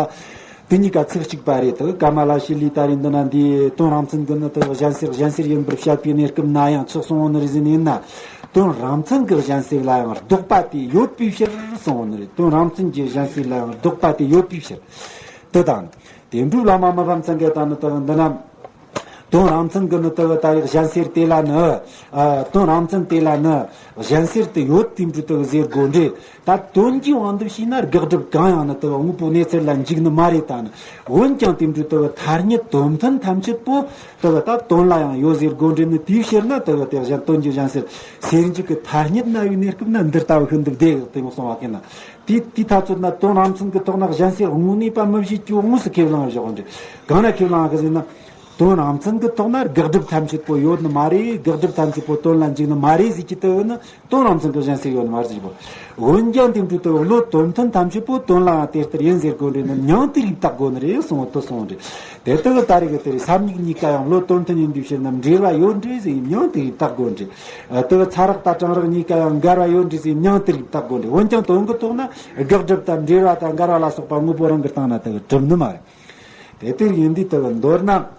དེ་གཉིས་ཀ་ཚིག་གཅིག་པ་རེད། དེ་གི་ཀ་མ་ལ་ཤཱི་ལའི་ད་རེས་འདི་ན་འདི་དོན་རང་མཚན་གྱི་ནི་དེ་གི་གཞན་སེལ་གཞན་སེལ་ཡིན་པར་བཤད་པའི་གནས་སྐབས་ན་ཡང་ཆི་གསུངས་བོ་ནི་རེད་ཟེར་ནས་ན། དོན་རང་མཚན་གྱི་གཞན་སེལ་ལ་ཡང་ལྡོག་པ་དེ་ཡོད་པའི་ཕྱིར་གསུངས་བོ་ནི་རེད། དོན་རང་མཚན་གྱི་གཞན་སེལ་ལ་ཡང་ལྡོག་པ་དེ་ཡོད་པའི་ཕྱིར། དེ་དང་། དེ་འཕྲོས་བླ་མ་མི་ཕམ་ཚང་གིས་ད་ནི་དེ་གི་འདི་ན། དོན་རང་མཚན་གྱི་ནི་དེ་གི་ད་རེས་གཞན་སེལ་དེ་ལ་ནི། ཨ། དོན་རང་མཚན་དེ་ལ་ནི་གཞན་སེལ་དེ་ཡོད་དེ་འདྲ་དེ་གི་ཟེར་དགོས་འདྲ། ད་དོན་གྱི་དབང་དུ་བྱས་ན་དགག་སྒྲུབ་གང་ཡང་ནི་དེ་གི་དངོས་པོའི་གནས་ཚུལ་ལ་འཇུག་ནི་མ་རེད། ད་ནི་འོན་ཀྱང་དེ་འདྲ་དེ་གི་ཐ་སྙད་དོན་མཐུན་ཐམས་ཅད་པོ་དེ་གི་ད་དོན་ལ་ཡང་ཡོད་ཟེར་དགོས་འདྲ་ནི། དེའི་ཕྱིར་ན་དེ་གི་དེ་གཞན་དོན་གྱི་གཞན་སེལ་སེལ་འཇུག་གི་ཐ་སྙད་ན་ཡོད་གནས་སྐབས་ན་འདི་ལྟ་བུ་ཤིན་ཏུ་བདེ་གི་དེ་མོ་གསུང་བ་གི་ན། དེ་དེའི་ཐ་ཚོད་ན་དོན་རང་མཚན་གྱི་ཐོག་ན་གཞན་སེལ་དངོས་གནས་པ་མི་བྱེད་རྒྱུ་དངོས་སུ་ཁས་བླངས་བཞག་འདྲ། གང་ན་ཁས་བླངས་གི་ཟེར་ན། དོན་རང་མཚན་གྱི་ཐོག་ན་དགག་སྒྲུབ་ཐམས་ཅད་པོ་ཡོད་ནི་མ་རེད། དགག་སྒྲུབ་ཐམས་ཅད་པོ་དོན་ལ་འཇུག་ནི་མ་རེད་ཟེར་གྱི་དེ་ནི་དོན་རང་མཚན་གྱི་གཞན་སེལ་ཡོད་ནི་མ་རེད་ཟེར་གྱི་པོ། འོན་ཀྱང་དེ་འཕྲོས་དེ་བློ་དོན་མཐུན་ཐམས་ཅད་པོ་དོན་ལའང་དེ་ལྟར་ཡིན་ཟེར་དགོས་འདྲ་ནི་མྱང་དེ་རིགས་བཏགས་དགོས་ནི་རེད་གསུངས་བ་དེ་གསུངས་འདྲ། དེ་ལྟ་བུ་ད་རེས་གི་དེ་རེད། སམ་ཡིག་གཉིས་ཀ་ཡང་བློ་དོན་མཐུན་ཡིན་དུས་ཕྱིར་ན་འབྲེལ་བ་ཡོད་འདྲ་ཟེར་མྱང་དེ་རིགས་བཏགས་དགོས་འདྲ། ཨ། དེ་གི་ཚ་རེག་དང་གྲང་རེག་གཉིས་ཀ་ཡང་འགལ་བ་ཡོད་འདྲ་ཟེར་མྱང་དེ་རིགས་བཏགས་དགོས་འདྲ། འོན་ཀྱང་དོན་གྱི་ཐོག་ན་དགག་སྒྲུབ་དང་འབྲེལ་བ་དང་འགལ་བ་ལ་སོགས་པ་དངོས་པོ་རང་གི་སྟེང་ན་དེ་གི་གྲུབ་ནི་མ་རེད། དེ་ལྟར་ཡིན་དུས་དེ་གི་མདོར་ན།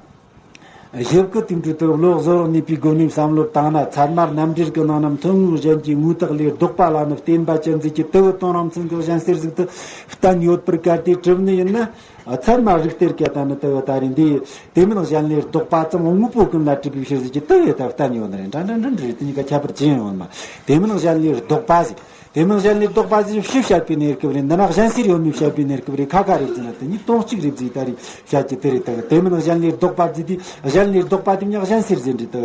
ཞིབ་ཀྱི་དེ་འཕྲོས་དེ་གི་བློ་གཟུ་བོར་གནས་པའི་སྒོ་ནས་བསམ་བློ་བཏང་ན། ཚད་མ་རྣམ་འགྲེལ་གྱི་ནང་ན་མཐུན་དངོས་གཞན་གྱིས་དངོས་བཏགས་ལས་ལྡོག་པ་ལ་ནི་བརྟེན་པ་ཅན་ཟེར་གྱི་དེ་གི་དོན་རང་མཚན་གྱི་གཞན་སེལ་ཟིག་དེ་གཏན་ཡོད་པར་གལ་ཏེ་གྲུབ་ནི་ཡིན་ན། ཚད་མ་རིགས་གཏེར་གྱི་ད་ནི་དེ་ད་རིང་འདི་དེ་མིན་གཞན་ལས་ལྡོག་པ་ཙམ་དངོས་པོ་ཀུན་ལ་གྲུབ་པའི་ཕྱིར་ཟེར་གྱི་དེ་ཡི་ད་བསྟན་ཡོད་ནི་རེད། འདྲ་འདྲ་འདྲ་འདྲ་རེད། དེ་གཉིས་ཀ་ཁྱད་པར་ཅི་ཡང་ཡོད་མ། དེ་མིན་གཞན་ལས་ལྡོག་པ་ཟེར། དེ་མིན་གཞན་ལས་ལྡོག་པ་ཟེར་ཕྱིས་བཤད་པའི་གནས་སྐབས་རེད། འདི་ན་གཞན་སེལ་ཡོད་མེད་བཤད་པའི་གནས་སྐབས་རེད། ཁ་ཁ་རེད་ཟེར་ན་དེ་གཉིས་དོན་གཅིག་རེད་ཟེར། ད་རེས་བཤད་ཀྱི་དེ་རེད། ད་དེ་མིན་གཞན་ལས་ལྡོག་པ་ཟེར་དུས་གཞན་ལས་ལྡོག་པ་དེ་མིན་གཞན་སེལ་ཟེར་འདྲ། ད་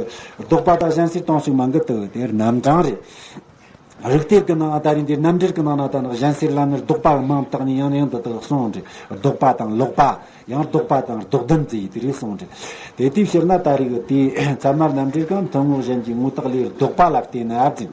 ལྡོག་པ་དང་གཞན་སེལ་དོན་གཅིག་མིན་གི། ད་དེ་རྣམ་གྲངས་རེད། རིགས་གཏེར་གྱི་ནང་ད་རིང་འདིར་རྣམ་འགྲེལ་གྱི་ནང་ན་ད་ནི་གཞན་སེལ་ལ་ནི་ལྡོག་པ་མིང་བཏགས་ནས་ཡང་ཡང་དུ་དག་གསུངས་འདྲ། ལྡོག་པ་དང་ལོག་པ། ཡང་ལྡོག་པ་དང་ལྡོག་ལྡན་ཟེར་ཡི་དེ་རེད་གསུངས་འདྲ། དེ་དུས་ཕྱིར་ན་ད་རིགས་དེ་ཚད་མ་རྣམ་འགྲེལ་གང་ཐུན་མོང་གཞན་གྱི་ངོ་བཏགས་ལས་ལྡོག་པ་ལ་བརྟེན་ནས་ཟེར།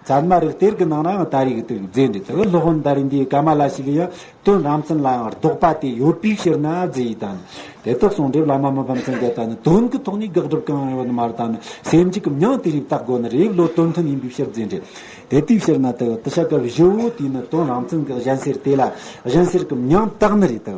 ཚད་མ་རིགས་གཏེར་གྱི་ནང་ནའང་ད་རིགས་དེ་རྫས་འདྲ། དེ་སློབ་དཔོན་ད་རིང་འདིའི་ཀ་མ་ལ་ཤཱི་ལའི་ཡང་དོན་རང་མཚན་ལའང་ལྡོག་པ་དེ་ཡོད་པའི་ཕྱིར་ན་ཟེར་ཡི་དང་། དེ་དག་གསུངས་འདྲ། བླ་མ་མི་ཕམ་ཚང་གིས་ད་ནི་དོན་གྱི་ཐོག་ནས་དགག་སྒྲུབ་གང་ཡང་ཡོད་ནི་མ་རེད། ད་ནི་སེམས་འཇུག་གི་མྱིང་དེ་རིགས་བཏགས་དགོས་ནི་རེད། བློ་དོན་མཐུན་ཡིན་པའི་ཕྱིར་ཟེར་འདྲ། དེ་དུས་ཕྱིར་ན་དེ་དེ་ཤ་ཀ་བཞི་བོ་དེ་ནི་དོན་རང་མཚན་གྱི་གཞན་སེལ་དེ་ལ་གཞན་སེལ་གྱི་མྱིང་བཏགས་ནི་རེད། དེ་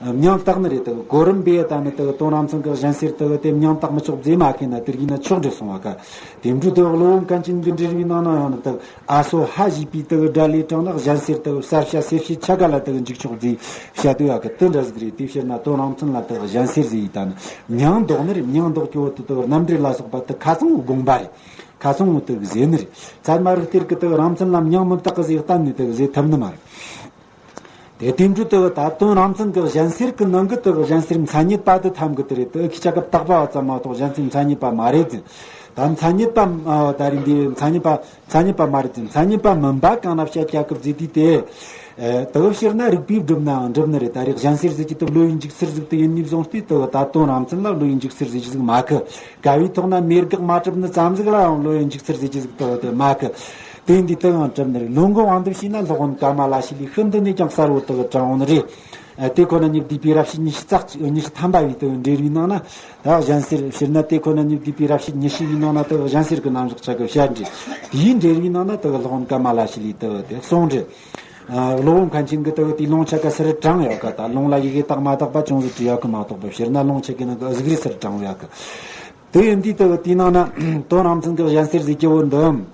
མྱིང་བཏགས་ནི་རེད། དེ་གོ་རིམ་པས་ད་ནི་དེ་དོན་རང་མཚན་གྱི་གཞན་སེལ་དེ་དེ་མྱིང་བཏགས་མི་ཆོག་ཟེར་མ་ཁེ་ན་དེ་རིགས་ན་ཆོག་འདྲ་གསུངས་པ་ཀ། དེ་འཕྲོས་དེ་བློ་བུ་མཁན་ཆེན་གྱི་འགྲེལ་བའི་ནང་ན་ཡང་ནི་དེ་ཨ་སོ་ཧ་ཞེས་པའི་དེ་སྒྲ་ལས་དྲངས་ན་གཞན་སེལ་དེ་གསལ་བྱ་གསལ་བྱེད་ཆ་ག་ལ་དེ་འཇུག་ཆོག་ཟེར་བཤད་དུས་ཡག་གི། དེ་འདྲ་ཟིག་རེད། དེ་ཕྱིར་ན་དོན་རང་མཚན་ལ་དེ་གཞན་སེལ་ཟེར་ཡི་ད་ནི་མྱིང་འདོགས་ནི་རེད། མྱིང་འདོགས་ཀྱི་འོག་ཏུ་དེ་རྣམ་འགྲེལ་ལ་སོགས་པ་དེ་ཁ་ཚང་དགོངས་པ་རེད། ཁ་ཚང་དེ་ཟེར་ནི་རེད། ཚད་མ་རིགས་གཏེར་གྱི་དེ་རང་མཚན་ལ་མྱིང་མི་བཏགས་གི་ཟེར་གཏན་ནས་དེ་ཟེར་ཐུབ་ནི་མ་རེད། དེ་དེ་འཕྲོས་དེ་ད་དོན་རང་མཚན་གྱི་གཞན་སེལ་གྱི་ནང་གི་དེ་གཞན་སེལ་མཚན་ཉིད་པ་དེ་ཐམ་གི་དེ་རེད། དེ་ཁྱི་ཆ་གི་བཏགས་པ་བ་ཙམ་མ་གཏོགས་གཞན་སེལ་མཚན་ཉིད་པ་མ་རེད་ཟེར། ད་མཚན་ཉིད་པ་ཨ་ད་རིང་འདི་མཚན་ཉིད་པ་མཚན་ཉིད་པ་མ་རེད་ཟེར། མཚན་ཉིད་པ་མིན་པ་གང་ན་བཤད་རྒྱག་གི་ཟེར་དུས་དེ། ཨ་དེ་ཕྱིར་ན་རིགས་པས་བསྒྲུབས་ནའང་འགྲུབ་ནི་རེད། ད་རེས་གཞན་སེལ་ཟེར་གྱི་དེ་བློ་ཡི་འཇུག་ཚུལ་ཟིག་དེ་ཡིན་ནི་བཟུང་སྟེ་དེ་ད་དོན་རང་མཚན་ལ་བློ་ཡི་འཇུག་ཚུལ་ཟེར་གྱི་ཟིག་མ་གི། ཀ་བའི་ཐོག་ན་མེད་དགག་མ་གྲུབ་ནི་ཙམ་ཟིག་ལའང་བློ་ཡི་འཇུག་ཚུལ་ཟེར་གྱི་ཟིག་དེ་དེ་མ་གི། དེ་འདི་དེའང་གྲུབ་ནི་རེད། ལོ་ངོ་དབང་དུ་བྱས་ན་སློབ་དཔོན་ཀ་མ་ལ་ཤཱི་ལའི་ཤིན་ཏུ་ནས་ཀྱང་གསལ་བོ་དེ་དྲངས་ནི་རེད། ཨ་དེ་ཁོ་ན་ཉིད་བསྡུས་པའི་རབ་བྱེད་ཉི་ཤུ་རྩ་གཅིག་ཉི་ཤུ་ཐམ་པ་བའི་དེ་འགྲེལ་བའི་ནང་ན་ད་གཞན་སེལ་ཕྱིར་ན་དེ་ཁོ་ན་ཉིད་བསྡུས་པའི་རབ་བྱེད་ཉི་ཤུ་བའི་ནང་ན་དེ་གཞན་སེལ་གྱི་རྣམ་གཞག་ཆ་གི་བཤད་འདྲ། དེའི་འགྲེལ་བའི་ནང་ན་དེ་སློབ་དཔོན་ཀ་མ་ལ་ཤཱི་ལའི་དེ་དེ་གསུངས་འདྲ། ཨ་སློབ་དཔོན་མཁན་ཆེན་གྱིས་དེ་དེའི་ལུང་ཆ་ག་སུ་རེད་དྲངས་ཡོད་ག། ད་ལུང་ལ་ཡི་གེ་དག་མ་དག་པ་ཅུང་ཟད་བྲིས་ཡོད་གི་མ་གཏོགས་པ། ཕྱིར་ན་ལུང་ཆ་གི་ནང་གི་གཟུགས་རིས་སུ་རེད་དྲངས་ཡོད་གི། དེ་ཡིན་དུས་དེ་དེའི་ནང་ན་དོན་རང་མཚན་གྱི་གཞན་སེལ་ཟེར་གྱི་བོ་འདི།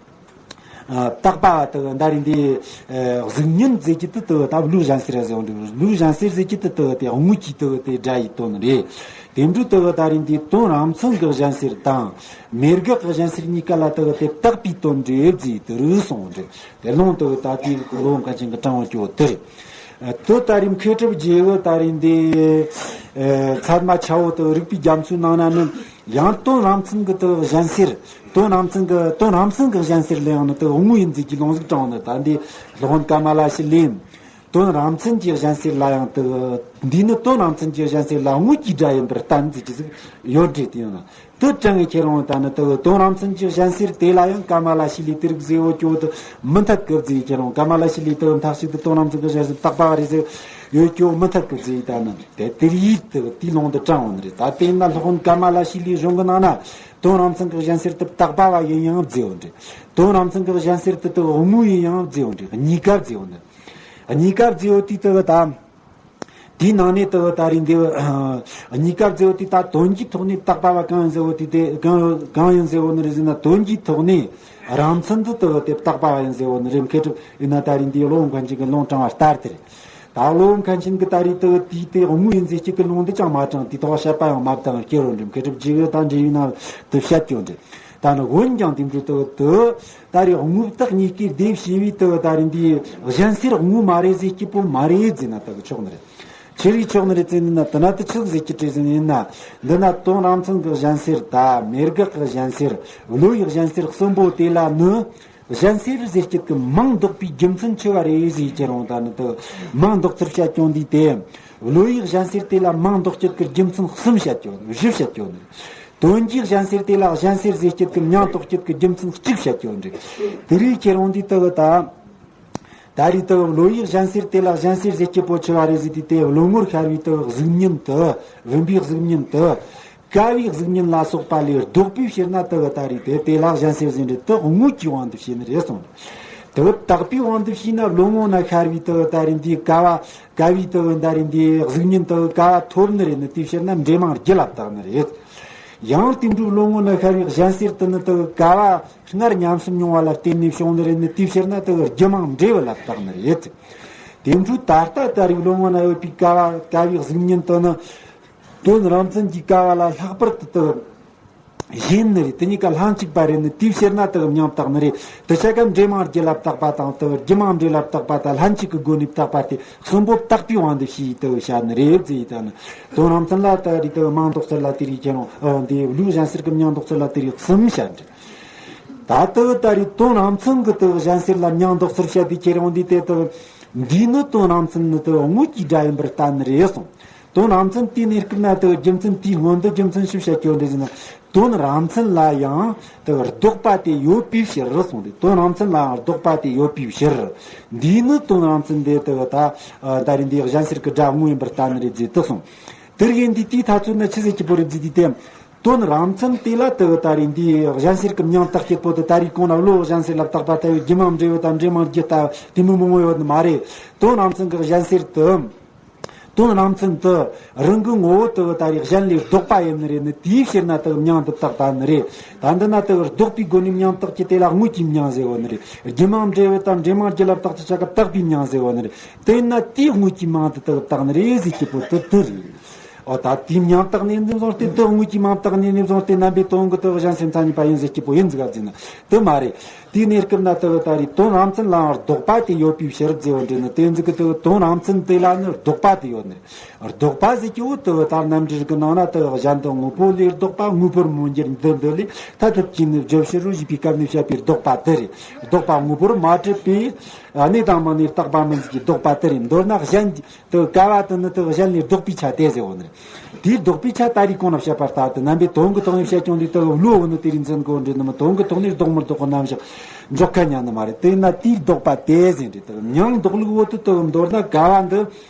ཨ་བཏགས་པ་དེ་འདྲ་རེད། འདི་ཨ་གཟུགས་བརྙན་ཟེར་གྱི་དེ་དེ་ད་བློའི་གཞན་སེལ་རེད་ཟེར་བ་འདུག། བློའི་གཞན་སེལ་ཟེར་གྱི་དེ་དེ་དེ་དངོས་ཀྱི་དེ་དེ་སྒྲ་ཡི་དོན་རེད། དེ་འཕྲོས་དེ་ད་རེད། འདི་དོན་རང་མཚན་གྱི་གཞན་སེལ་དང་མེད་དགག་གི་གཞན་སེལ་གཉིས་ཀ་ལ་དེ་དེ་བཏགས་པའི་དོན་འགྲེལ་ཟེར་དེ་རུ་སོང་རེད། དེ་ལུང་དེ་ད་དེའི་ལུང་ག་ཅན་གྱི་དྲང་བ་སྐྱོ་དེ་རེད། ཨ་དེ་ད་རེད། མཁས་གྲུབ་རྗེ་བོ་ད་རེད། འདི་ཨ་ཚད་མ་ཆ་བོ་དེ་རིགས་པའི་རྒྱ་མཚོའི་ནང་ན་ནི། ཡང་དོན་རང་མཚན་གྱི་དེ་གཞན་སེལ། དོན་རང་མཚན་གྱི་དོན་རང་མཚན་གྱི་གཞན་སེལ་ལ་ཡང་ནི་དེ་དངོས་ཡིན་ཟེར་གྱི་ལུང་ཟིག་དྲངས་ནི། ད་འདི་སློབ་དཔོན་ཀ་མ་ལ་ཤཱི་ལའི་དོན་རང་མཚན་གྱི་གཞན་སེལ་ལ་ཡང་དེ་འདི་ནི་དོན་རང་མཚན་གྱི་གཞན་སེལ་ལ་དངོས་ཀྱི་སྒྲ་ཡིན་པར་བསྟན་ཟེར་གྱི་ཟིག་ཡོད་འདྲ། དེ་ཡང་ན་དེ་དྲངས་ངེས་ཁྱེད་རང་ད་ནི་དེ་དོན་རང་མཚན་གྱི་གཞན་སེལ་དེ་ལ་ཡང་ཀ་མ་ལ་ཤཱི་ལའི་དེ་རིགས་ཟེར་བོ་སྐྱོ་དེ་མི་འཐད་གི་ཟེར། ཁྱེད་རང་ཀ་མ་ལ་ཤཱི་ལའི་དེ་མཐའ་གཅིག་ཏུ་དོན་རང་མཚན་གྱི་གཞན་སེལ་བཏགས་པ་རེད་ཟེར་ཡོད་སྐྱོ་མི་འཐད་གི་ཟེར། ད་ནི་དེ་དེ་ཡིས་དེ་དེའི་ལུང་དུ་དྲངས་འོང་ནི་རེད། ད་དེ་ཡིན་ན་སློབ་དཔོན་ཀ་མ་ལ་ཤཱི་ལའི་གཞུང་གི་ནང་ན་དོན་རང་མཚན་གྱི་གཞན་སེལ་དེ་བཏགས་པ་བ་ཡིན་ཡང་ཟེར་བོ་འདྲ། དོན་རང་མཚན་གྱི་གཞན་སེལ་དེ་དེ་དངོས་ཡིན་ཡང་ཟེར་བོ་འདྲ། གཉིས་ཀ་ཟེར་བོ་འདྲ། གཉིས་ཀ་ཟེར་བོ་དེ་དེ་ད། དེའི་ནང་ནས་དེ་ད་རེད། འདི་གཉིས་ཀ་ཟེར་བོ་དེ་ད་དོན་གྱི་ཐོག་ནས་བཏགས་པ་བ་གང་ཡིན་ཟེར་བོ་དེ་དེ་གང་གང་ཡིན་ཟེར་བོ་ནི་རེད་ཟེར་ན། དོན་གྱི་ཐོག་ནས་རང་མཚན་དུ་དེ་དེ་བཏགས་པ་བ་ཡིན་ཟེར་བོ་ནི་རེད། མཁས་གྲུབ་ཡིན་ན་ད་རེད། འདི་སློབ་དཔོན་མཁན་ཆེན་གྱི་ལུང་དྲངས་པ་ལྟར་དེ་རེད། ད་སློབ་དཔོན་མཁན་ཆེན་གྱིས་ད་རེད་དེ་དེ་དེ་དངོས་ཡིན་ཟེར་གྱི་གི་ལུང་འདི་ཅང་མ་དྲངས། དེ་ཐོག་བཤད་པ་ཡང་མ་བཏང་། སྐྱེ་རོ་འགྲིམ་མཁས་གྲུབ་རྗེ་གིས་ད་འགྲེལ་ཡིན་ན་དེ་བཤད་རྒྱུ་འདྲ། ད་ནི་འོན་ཀྱང་དེ་འདྲ་དེ་དེ། ད་རེས་དངོས་བཏགས་གཉིས་ཀའི་སྡེ་བྱས་པའི་དེ་ད་རེས་འདི་གཞན་སེལ་དངོས་མ་རེད་ཟེར་སྐྱིད་པོ་མ་རེད་ཟེར་ན་དེ་གི་ཆོག་ནི་རེད། ཆི་རིགས་ཆོག་ནི་རེད་ཟེར་ན། དེ་ན་དེ་ཆི་ཟིག་ཟེར་གྱི་དྲི་ཟིན་ཡིན་ན། འདི་ན་དོན་རང་མཚན་གྱི་གཞན་སེལ་དང་མེད་དགག་གི་གཞན་སེལ། བློ་ཡི་གཞན་སེལ་གསུམ་པོ་དེ་ལ་ནི་གཞན་སེལ་ཟེར་སྐྱིད་ཀྱི་མིང་འདོགས་པའི་རྒྱུ་མཚན་ཆི་བ་རེད་ཟེར་གྱི་རུང་། ད་ནི་དེ་མིང་འདོགས་ཚུལ་བཤད་རྒྱུ་འདི་དེ། བློ་ཡི་གཞན་སེལ་དེ་ལ་མིང་འདོགས་སྐྱིད་ཀྱི་རྒྱུ་མཚན་གསུམ་བཤད་རྒྱུ་བཞི་བཤད་རྒྱུ་ནི། དོན་གྱི་གཞན་སེལ་དེ་ལ་གཞན་སེལ་ཟེར་སྐྱེད་ཀྱི་མིང་འདོགས་སྐྱེད་ཀྱི་རྒྱུ་མཚན་གཅིག་བཤད་རྒྱུ་འདྲ། དེ་རིགས་ཁྱེད་རང་འདི་ལྟ་བུ་དང་། ད་རེས་ལྟ་བུ་བློ་ཡི་གཞན་སེལ་དེ་ལ་གཞན་སེལ་ཟེར་སྐྱེད་པོ་ཆེ་བ་རེད་ཟེར་དུས་དེ་བློ་ངོར་ཤར་བའི་ལྟ་བུ་གཟུགས་བརྙན་དུ། བུམ་པའི་གཟུགས་བརྙན་དུ། ཀ་བའི་གཟུགས་བརྙན་ལ་སོགས་པ་ལས་ལྡོག་པའི་ཕྱིར་ན་ལྟ་བུ་ད་རེས་དེ་དེ་ལ་གཞན་སེལ་ཟེར་འདྲ་དེ་དངོས་ཀྱི་དབང་དུ་བྱས་ནི་རེད་གསུངས། ལྟ་བུ་བཏགས་པའི་དབང་དུ་བྱས་ན་བློ་ངོ་ན་ཤར་བའི་ལྟ་བུ་ད་རེས་འདི་ཀ་བ། ཀ་བའི་ལྟ་བུ་ད་རེས་འདི་གཟུགས་བརྙན་ལྟ་བུ་ཀ་བ་ཐོབ་ནི་རེད། ནི་དེའི་ཕྱིར་ན་འདྲེས་མ་རྒྱུད་ལ་བཏགས་ནི་རེད། ཡང་དེ་འདྲའི་བློ་ངོ་ན་ཤར་བའི་གཞན་སེལ་དུ་ནི་ལྟ་བུ་ཀ་བ་སྔར་ཉམས་སུ་མྱོང་བ་ལ་བརྟེན་ནས་བྱུང་ནི་རེད། ནི་དེའི་ཕྱིར་ན་ལྟ་བུ་རྒྱུ་མིང་འབྲས་བུ་ལ་བཏགས་ནི་རེད། དེ་འཕྲོས་ད་ལྟ་ད་རེས་བློ་ངོ་ན་ཡོད་པའི་ཀ་བ་ཀ་བའི་གཟུགས་བརྙན་དུ་ནི། དོན་རང་མཚན་གྱི་ཀ་བ་ལ་ལྷག་པར་དུ་དུ་གཞན་ནི་རེད། དེ་གཉིས་ཀ་ལྷན་ཅིག་པ་རེད་ནི། དེའི་ཕྱིར་ན་དུ་མྱང་བཏགས་ནི་རེད། དེ་ཆ་ཀ་འབྲེལ་མ་རྒྱུ་ལ་བཏགས་པ་དང་དུ་རྒྱུ་མ་འབྲེལ་ལ་བཏགས་པ་དང་ལྷན་ཅིག་གི་སྒོ་ནས་བཏགས་པ་དེ་གསུམ་པོ་བཏགས་པའི་དབང་དུ་བྱས་དུ་བྱ་ནི་རེད་ཟེར། ད་ནི་དོན་རང་མཚན་ལ་ད་རེས་དུ་མྱང་འདོགས་ཚུལ་ལ་དེ་རིགས་ཁྱེར་རུང་འདི་བློའི་གཞན་སེལ་གྱི་མྱང་འདོགས་ཚུལ་ལ་དེ་རིགས་གསུམ་བྱ་འདྲ། ད་དུ་ད་རེས་དོན་རང་མཚན་གྱི་དུ་གཞན་སེལ་ལ་མྱང་འདོགས་ཚུལ་བཤད་དེ་ཁྱེར་རུང་འདི་དེ་དུ་འདིའི་ནི་དོན་རང་མཚན་ནི་དུ་དངོས་ཀྱི་སྒྲ་ཡིན་པར་བསྟན་ནི་རེད་གསུངས། དོན་རང་མཚན་དེའི་གནས་སྐབས་ན་དུ་རྒྱུ་མཚན་དེའི་སྔོན་དུ་རྒྱུ་མཚན་ཞིབ་བཤད་རྒྱུ་འདི་ཟིན་ན། དོན་རང་མཚན་ལ་ཡང་དུ་ལྡོག་པ་དེ་ཡོད་པའི་ཕྱིར་གསུངས་ཏེ། དོན་རང་མཚན་ལ་ཡང་ལྡོག་པ་དེ་ཡོད་པའི་ཕྱིར། འདིའི་ནི་དོན་རང་མཚན་དེ་དུ་ད་ད་རེས་འདི་གཞན་སེལ་གྱི་སྒྲ་དངོས་ཡིན་པར་བསྟན་ནི་རེད་ཟེར་དུ་གསུངས། དེར་ཡིན་དུས་དེའི་ཐ་ཚོད་ན་ཆི་ཟེར་གྱི་པོ་རེད་ཟེར་དུས་དེ། དོན་རང་མཚན་དེ་ལ་དུ་ད་རེས་འདི་གཞན་སེལ་གྱི་མྱང་བཏགས་ཀྱི་པོ་དུ་ད་རེས་གོང་ན་བློ་གཞན་སེལ་ལ་བཏགས་པ་ལྟ་བུའི་རྒྱུ་མ་འབྲས་བུ་དང་འབྲས་མ་རྒྱུ་ལྟ་བུ་དེ་མི་མང་བོ་ཡོད་ནི་མ་རེད། དོན་རང་མཚན་གྱི་གཞན་སེལ་དུ། དོན་རང་མཚན་དུ་རང་གི་ངོ་བོ་དུ་ད་རེས་གཞན་ལས་ལྡོག་པ་ཡིན་ནི་རེད་ནི། དེའི་ཕྱིར་ན་དུ་མྱང་དུ་བཏགས་ད་ནི་རེད། ད་འདི་ན་དུ་ལྡོག་པའི་སྒོ་ནས་མྱང་བཏགས་ཀྱི་དེ་ལ་དངོས་ཀྱི་མྱང་ཟེར་བ་ནི་རེད། རྒྱུ་མ་འབྲས་བུ་དང་འབྲས་མ་རྒྱུ་ལ་བཏགས་ཀྱི་ཆ་ག་བཏགས་པའི་མྱང་ཟེར་བ་ནི་རེད། དེ་ན་དེའི་དངོས་ཀྱི་མྱང་དུ་དུ་བཏགས་ནི་རེད་ཟེར་གྱི་པོ་དུ་དུ་རེད། ཨོ་ད་དེའི་མྱང་བཏགས་ནས་ནི་བཟུང་སྟེ་དུ་དངོས་ཀྱི་མྱང་བཏགས་ནས་ནི་བཟུང་སྟེ་རྣམ་པའི་དོན་གྱི་དུ་གཞན་སེལ་མཚན་ཉིད་པ་ཡིན་ཟེར་གྱི་པོ་ཡིན་ཟིག་ག་ཟེར་ན་དུ་མ་རེད། དེའི་གནས་སྐབས་ན་དུ་ད་རེས་དོན་རང་མཚན་ལའང་ལྡོག་པ་དེ་ཡོད་པའི་ཕྱིར་ཟེར་བ་འདྲ་ནི། དེ་ཟིག་གི་དུ་དོན་རང་མཚན་དེ་ལ་ནི་ལྡོག་པ་དེ་ཡོད་ནི། ལྡོག་པ་ཟེར་གྱི་བོ་དུ་ད་རྣམ་འགྲེལ་གྱི་ནང་ན་དུ་གཞན་དུ་དངོས་པོ་ལས་ལྡོག་པ། དངོས་པོར་མངོན་གྱུར་འདི་འདི་ལས་ཐ་དད་ཀྱིས་ནི་བརྗོད་ཕྱིར་རོ་ཞེས་པའི་སྐབས་ནས་བཤད་པའི་ལྡོག་པ་དེ་རེད། ལྡོག་པ་དངོས་པོར་མ་གྲུབ་པའི་གནས་དང་མི་གནས་རྟག་པ་མིན་ཟེར་གྱི་ལྡོག་པ་དེ་རེད། མདོར་ན་གཞན་དུ་ཀ་བ་དུ་ནི་དུ་གཞན་ལས་ལྡོག་པའི་ཆ་དེ་ཟེར་བ་ནི་རེད། དེའི་ལྡོག་པའི་ཆ་ད་རེས་གོང་ན་བཤད་པ་ལྟར་དུ་རྣམ་པའི་དོན་གྱི་ཐོག་ནས་བཤད་ཀྱང་འདི་དུ་བློ་བོ་ནི་དེ་རིགས་འཛིན་དགོས་འདྲི་ནི་མི། དོན་གྱི་ཐོག་ནས་ལྡོག་མི་ལྡོག་གི་རྣམ་གཞག་འཇོག་མཁན་ཉན་ནི་མ་རེད། དེས་ན་དེའི་ལྡོག་པ་དེ་ཟེར་འདྲི་དུ་མྱང་འདོགས་ལུགས་བོ་དུ་དུ་མདོར་ན་ཀ་བ་འདི་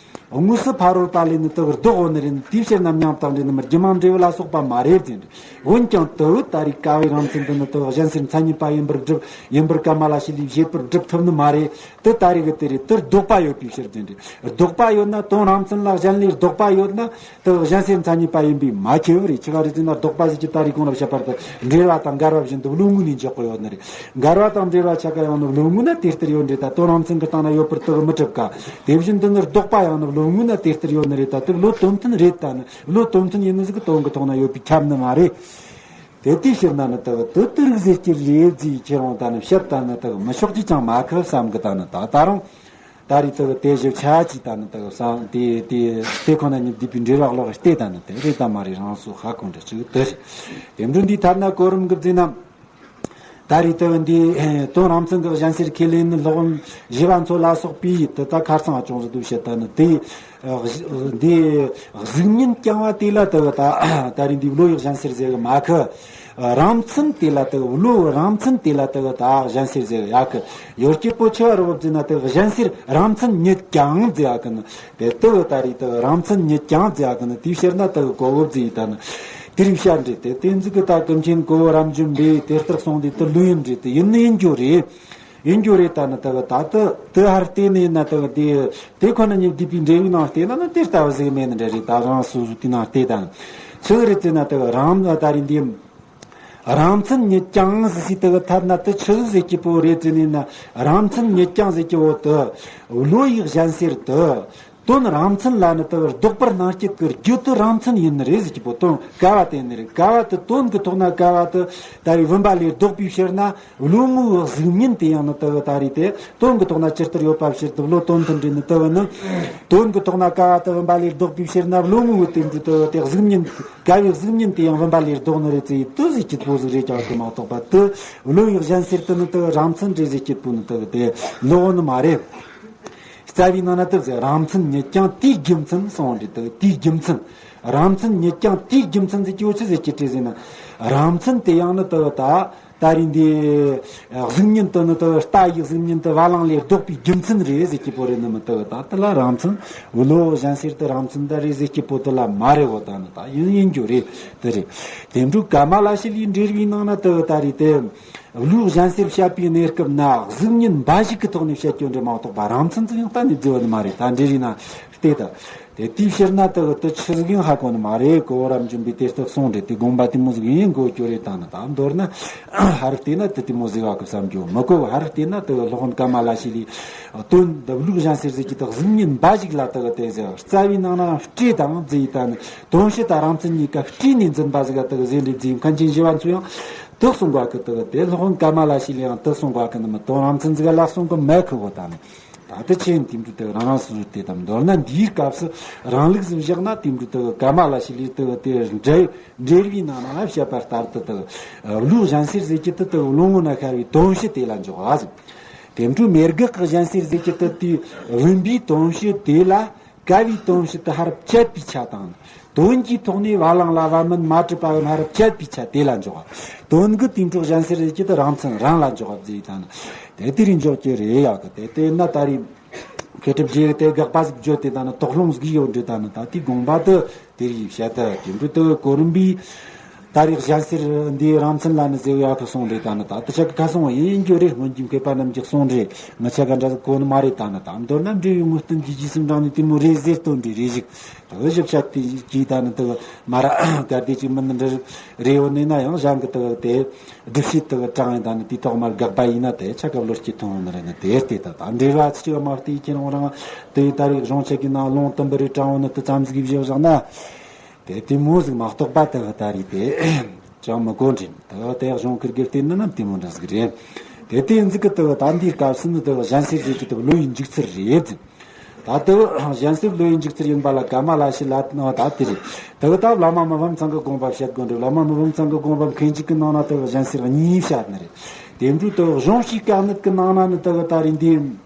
དངོས་སུ་ཕ་རོལ་པ་ལས་ནི་དུ་ལྡོག་འོ་ནི་རེད། དེའི་ཕྱིར་ན་མྱང་བཏགས་འདྲི་ནི་མི་རྒྱུ་མ་འབྲས་བུ་ལ་སོགས་པ་མ་རེད་ཟེར་འདྲི། འོན་ཀྱང་དུ་ད་རེས་ཀ་བའི་རང་མཚན་དུ་ནི་དུ་གཞན་སེལ་མཚན་ཉིད་པ་ཡིན་པར་སྒྲུབ། ཡིན་པར་ཀ་མ་ལ་ཤི་ལས་བཞེད་པར་སྒྲུབ་ཐུབ་ནི་མ་རེད། དུ་ད་རེས་གི་དེ་རེད། དུ་ལྡོག་པ་ཡོད་པའི་ཕྱིར་དེ་འདྲ་ལྡོག་པ་ཡོད་ན། དོན་རང་མཚན་ལ་གཞན་ལས་ལྡོག་པ་ཡོད་ན་དུ་གཞན་སེལ་མཚན་ཉིད་པ་ཡིན་པས་མ་ཁྱབ་རེད། ཆི་ག་རེད་ཟེར་ན་ལྡོག་པ་ཟེར་གྱི་ད་རེས་གོང་ལ་བཤད་པར་དུ་འབྲེལ་བ་དང་འགལ་བ་བཞིན་དུ་བློ་ངོ་ནས་འཇོག་གི་ཡོད་ནི་རེད། འགལ་བ་དང་འབྲེལ་བ་ཆ་ག་ཡང་ནི་བློ་ངོ་ན་དེ་ལྟར་ཡོད་འདྲ། ད་དོན་རང་མཚན་གྱི་སྟེང་ན་ཡོད་པར་དུ་མི་གྲུབ་ཀ། དེ་བཞིན་དུ་ནི་ལྡོག་པ་ཡང་ནི་བློ་ངོ་ན་དེ་ལྟར་ཡོད་ནི་རེད། ད་དུ་བློ་དོན་མཐུན་རེད། ད་ནི་བློ་དོན་མཐུན་ཡིན་ནི་ཟིག་གི་དོན་གྱི་ཐོག་ན་ཡོད་པའི་ཁྱབ་ནི་མ་རེད། དེ་དེའི་ཕྱིར་ན་ནི་དུ་དུ་དེ་རིགས་ཟེར་གྱི་རེད་ཟེར་ཁྱེད་རང་ད་ནི་བཤད་ད་ནི་དུ་མི་ཆོག་ཅི་ཅང་མ་ཁུ་བསམ་གི། ད་ནི་ད་ད་རུང་ད་རེས་དུ་དེ་ཞིབ་ཆ་ཅིག་ད་ནི་དུ་བསམ་དེ་དེ་དེ་ཁོ་ན་ཉིད་བསྡུས་པའི་འགྲེལ་བ་ཀློག་སྟེ་ད་ནི་དེ་རེད་ད་མ་རེད། རང་སོ་ཧ་གོ་འདྲ་ཅིག་དེ་རེད། དེ་འདྲ་འདི་ཐ་ན་གོ་རིམ་གི་བརྩིས་ན། ད་རེས་དུ་འདི་དོན་རང་མཚན་གྱི་གཞན་སེལ་ཁས་ལེན་ནི་སློབ་དཔོན་ཞི་བ་འཚོ་ལ་སོགས་པས་དུ་ད་ཁར་སང་ཅུང་ཟད་དུ་བཤད་ད་ནི་དེ། འདི་གཟུགས་བརྙན་རྐྱང་བ་དེ་ལ་དུ་ད་ད་རེས་འདི་བློ་ཡི་གཞན་སེལ་ཟེར་གི་མ་ཁུ། རང་མཚན་དེ་ལ་དུ་བློ་རང་མཚན་དེ་ལ་དུ་ད་གཞན་སེལ་ཟེར་གི་ཡ་ཁུ། ཡོད་ཀྱི་པོ་ཆེ་བ་རུ་བབ་ཟེར་ན་དུ་གཞན་སེལ་རང་མཚན་ཉིད་ཀྱང་ཟེར་ཡ་ཁུ་ནི། དེ་དུ་ད་རེས་དུ་རང་མཚན་ཉིད་ཀྱང་ཟེར་ཡ་ཁུ་ནི་དེའི་ཕྱིར་ན་དུ་གོ་བོ་ཟེར་ཡི་ད་ནི། དེ་རིགས་བཤད་འདྲི་དེ་དེ་ཟིག་གི་ད་ཀུན་མཁྱེན་གོ་བོ་རབ་འབྱམས་པས་དེ་ལྟར་གསུངས་ཏེ་དུ་ལུས་ཡིན་འདྲི་དུ་ཡིན་ནི་ཡིན་རྒྱུ་རེད། ཡིན་རྒྱུ་རེད། ད་ནི་དུ་ད་དུ་དུ་ཧར་བལྟས་ནས་ན་དུ་དེ་དེ་ཁོ་ན་ཉིད་བསྡུས་པའི་འབྲས་བུའི་ནང་བལྟས་ན་ནི་དེ་ལྟ་བུ་ཟིག་མེད་ནི་འདྲ་རེད། ད་རང་སོ་སོ་དེ་ནང་བལྟས་ད་ནི་ཆི་ཟིག་རེད་ཟེར་ན་དུ་རང་ད་རེས་འདི་རང་མཚན་ཉིད་ཀྱང་ཟིག་ཟིག་དུ་ཐར་ན་དུ་ཆི་ཟིག་ཟེར་གྱི་པོ་རེད་ཟེར་ནས་ན། རང་མཚན་ཉིད་ཀྱང་ཟེར་གྱི་བོ་དུ་བློ་ཡི་གཞན་སེལ་དུ། དོན་རང་མཚན་ལ་ནི་དུ་ལྡོག་པར་སྣང་བསྐྱེད་ཀྱི་རྒྱུ་དུ་རང་མཚན་ཡིན་ནི་རེད་ཟེར་གྱི་པོ་དོན་ཀ་བ་དེ་ནི་རེད། ཀ་བ་དུ་དོན་གྱི་ཐོག་ན་ཀ་བ་དུ་ད་རེས་བུམ་པ་ལས་ལྡོག་པའི་ཕྱིར་ན་བློ་ངོ་བོའི་གཟུགས་བརྙན་དེ་ཡང་ནི་དུ་ད་རེས་དེ་དོན་གྱི་ཐོག་ན་ཇི་ལྟར་ཡོད་པ་ཕྱིར་དུ་བློ་དོན་མཐུན་འདྲེས་ནི་དུ་ནི་དོན་གྱི་ཐོག་ན་ཀ་བ་དུ་བུམ་པ་ལས་ལྡོག་པའི་ཕྱིར་ན་བློ་ངོ་བོའི་དོན་དུ་དུ་དེ་གཟུགས་བརྙན་ཀ་བའི་གཟུགས་བརྙན་དེ་ཡང་བུམ་པ་ལས་ལྡོག་ནི་རེད་ཟེར་དུ་ཟེར་གྱི་པོ་ཟིག་རེད་ཀྱང་དུ་མ་གཏོགས་པ་དུ་བློ་ཡི་གཞན་སེལ་དུ་ནི་དུ་རང་མཚན་རེད་ཟེར་གྱི་པོ་ནི་དུ་དེ་ནོ་ནི་མ་རེད། རྩ་བའི་ནང་ན་དེ་ཟེར་རང་མཚན་ཉིད་ཀྱང་དེའི་རྒྱུ་མཚན་གསུངས་འདྲི་དུ་དེའི་རྒྱུ་མཚན། རང་མཚན་ཉིད་ཀྱང་དེའི་རྒྱུ་མཚན་ཟེར་གྱི་འོ་ཆི་ཟེར་གྱི་བྲིས་ཟེར་ན། རང་མཚན་དེ་ཡང་ནི་དུ་ད་ད་རེས་འདི་གཟུགས་བརྙན་དུ་ནི་དུ་ལྟ་ཡི་གཟུགས་བརྙན་དུ་བ་ལང་ལས་ལྡོག་པའི་རྒྱུ་མཚན་རེད་ཟེར་གྱི་པོ་རེད་ནི་མི་དུ་ད་དེ་ལ་རང་མཚན་བློ་གཞན་སེལ་དུ་རང་མཚན་ད་རེད་ཟེར་གྱི་པོ་དེ་ལ་མ་རེད་འོ་ད་ནི་ད་ཡིན་ཡིན་རྒྱུ་རེད་དེ་རེད། དེ་འཕྲོས་ཀ་མ་ལ་ཤི་ལའི་འགྲེལ་བའི་ནང་ན་དུ་ད་རེས་དེ། བློའི་གཞན་སེལ་བཤད་པའི་གནས་སྐབས་ན་གཟུགས་བརྙན་འབའ་ཞིག་གི་ཐོག་ནས་བཤད་རྒྱུ་འདྲ་མ་གཏོགས་པ་རང་མཚན་ཙམ་ཡང་གཏན་ནས་བརྗོད་པ་ནི་མ་རེད། ད་འདྲེ་རིགས་ན་བལྟས་ད། དེ་དེའི་ཕྱིར་ན་དེ་གི་དེ་ཆི་ཟིག་ཡང་ཧ་གོ་ནི་མ་རེད། གོ་བོ་རབ་འབྱམས་པས་དེ་ལྟར་གསུངས་རེད། དེ་དགོངས་པ་དེ་མོ་ཟིག་ཡིན་དགོས་རྒྱུ་རེད། ད་ནི་ད་མདོར་ན་ཧར་བལྟས་ན་དེ་དེ་མོ་ཟིག་ཡོད་གི་བསམ་རྒྱུ་མི་གོ། ཧར་བལྟས་ན་དེ་གི་སློབ་དཔོན་ཀ་མ་ལ་ཤཱི་ལའི་དོན་འདི་ལུགས་གཞན་སེལ་ཟེར་གྱི་དེ་གཟུགས་བརྙན་འབའ་ཞིག་ལ་དེ་གི་དེ་ཟེར། རྩ་བའི་ནང་ན་སྤྲོས་དང་བརྫུས་ཡི་ད་ནི་དོན་སྤྱི་དང་རང་མཚན་གཉིས་ཀ་སྤྲོས་ནས་འཛིན་པ་ཟིག་ག་དེ་གི་ཟེར་རེད་ཟེར། མཁན་ཆེན་ཞི་བ་འཚོ་ཡང་དེ་གསུང་གོ་གི། དེ་གི་དེ་སློབ་དཔོན་ཀ་མ་ལ་ཤཱི་ལའི་ཡང་དེ་གསུང་གོ་གི། ནི་མི་དོན་རང་མཚན་ཟིག་ལ་གསུང་གི་མེད་གི་གོ། ད་ནི། ད་ལྟ་ཆེན་དེ་འདྲ་དེ་རང་རང་སོ་སོ་དེ་དང་མདོར་ན་འདིའི་སྐབས་སུ་རང་ལུགས་སུ་བཞག་ན་དེ་འདྲ་དེ་ཀ་མ་ལ་ཤཱི་ལའི་དེ་དེ་འགྲེལ་འགྲེལ་བའི་ནང་ན་བཤད་པ་ལྟར་དུ་དེ་ལུགས་གཞན་སེལ་ཟེར་གྱི་དེ་དེ་བློ་ངོ་ན་ཤར་བའི་དོན་སྤྱི་དེ་ལ་འཇོག་པ་ཟེར། དེ་འདྲ་མེད་དགག་གི་གཞན་སེལ་ཟེར་གྱི་དེ་དེ་བུམ་པའི་དོན་སྤྱི་དེ་ལ། ཀ་བའི་དོན་སྤྱི་དེ་ཧར་བཅད་པའི་ཆ་དང་། དོན་གྱི་ཐོག་ནས་བ་ལང་ལ་བ་མིན་མ་གྲུབ་པ་ཡང་ཧར་བཅད་པའི་ཆ་དེ་ལ་འཇོག་པ། དོན་གྱི་དེ་འཕྲོག་གཞན་སེལ་རེད་ཀྱི་དེ་རང་མཚན་རང་ལ་འཇོག་པ་བཟོས་དང་། དེ་དེ་རིང་འཇོག་རྒྱུ་རེད་ཡག་གི། དེ་དེ་ན་ད་རེས་མཁས་གྲུབ་རྗེ་དེ་དགག་པ་ཟིག་བརྗོད་དེ་དང་ན་དོགས་སློང་ཟིག་ཡོད་འདྲི་དང་ན། ད་དེའི་དགོངས་པ་དེ་དེ་རིགས་བཤད་ད་དེ་འདྲ་དེ་གོ་རིམ་པའི། ད་རེས་གཞན་སེལ་འདིའི་རང་མཚན་ལ་ནི་ཟེར་ཡག་གི་གསུང་རེད། ད་ནི་ད་ལྟ་ཆ་གི་ཁ་སང་ཡིན་རྒྱུ་རེད། སྔོན་གྱི་མཁས་པ་རྣམས་ཀྱི་གསུང་རེད། ང་ཆ་ག་འདྲ་གོ་ནི་མ་རེད། ད་ནི་ད་མདོར་ན་འབྲེལ་ཡོད་དངོས་བསྟན་གྱི་རྗེས་སུ་འབྲངས་ནས་དེ་མོ་རེད་ཟེར་དོན་འདྲི་རེ་ཞིག་དེ་ཞིབ་ཆ་དེ་གྱིས་ད་ནི་དེ་མ་ར་གར་དེ་ཅིག་མིན་འདྲ་རེ་ཡོད་ནས་ན་ཡང་གཞན་གྱི་དེ་དེ་སྒྲུབ་བྱེད་དེ་དྲངས་ཡིན། ད་ནི་དེ་ཐོག་མར་དགག་པ་ཡིན་ན་དེ་ཆ་ག་བློ་སྐྱེད་ཐོན་ཡོང་ནི་རེད། ནི་དེ་ལྟས་ད་ད་འབྲེལ་བ་ཚིག་ཅིག་མ་བལྟས་ཁྱེད་རང་རང་དེ་ད་རེས་གཞུང་ཆེ་གི་ནང་ལུང་སྟོན་པ་རེ་དྲངས་ཡོད་ནི་དེ་ཙམ་ཟིག་བཞག་བཞག་ན། དེ་དེ་མོ་ཟིག་མ་གཏོགས་པ་དེ་ག་ད་རེས་དེ་ཅང་མི་གོ་འདྲེན། དེ་ག་དེ་གཞུང་ཁུར་གེར་བལྟས་ན་ནམ་དེ་མོ་འདྲ་ཟིག་རེད། དེ་དེ་ཟིག་གི་དེ་ག་ད་འདིའི་སྐབས་སུ་ནི་དེ་ག་གཞན་སེལ་ཟེར་གྱི་དེ་ག་བློ་ཡི་འཇུག་ཚུལ་རེད། ད་དེ་ག་གཞན་སེལ་བློ་ཡི་འཇུག་ཚུལ་ཡིན་པ་ལ་ཀ་མ་ལ་ཤཱི་ལ་ནི་ད་དེ་རེད། དེ་ག་ད་བླ་མ་མི་ཕམ་ཚང་གི་དགོངས་པ་བཤད་དགོས་འདྲེན། བླ་མ་མི་ཕམ་ཚང་གི་དགོངས་པ་མཁན་ཅིག་གི་ནང་ན་དེ་ག་གཞན་སེལ་གཉིས་བཤད་ནི་རེད། དེ་འདྲ་དེ་ག་གཞུང་ཕྱིའི་དཀའ་གནད་ཀྱི་ནང་ན་ནི་དེ་ག་ད་རེས་འདི།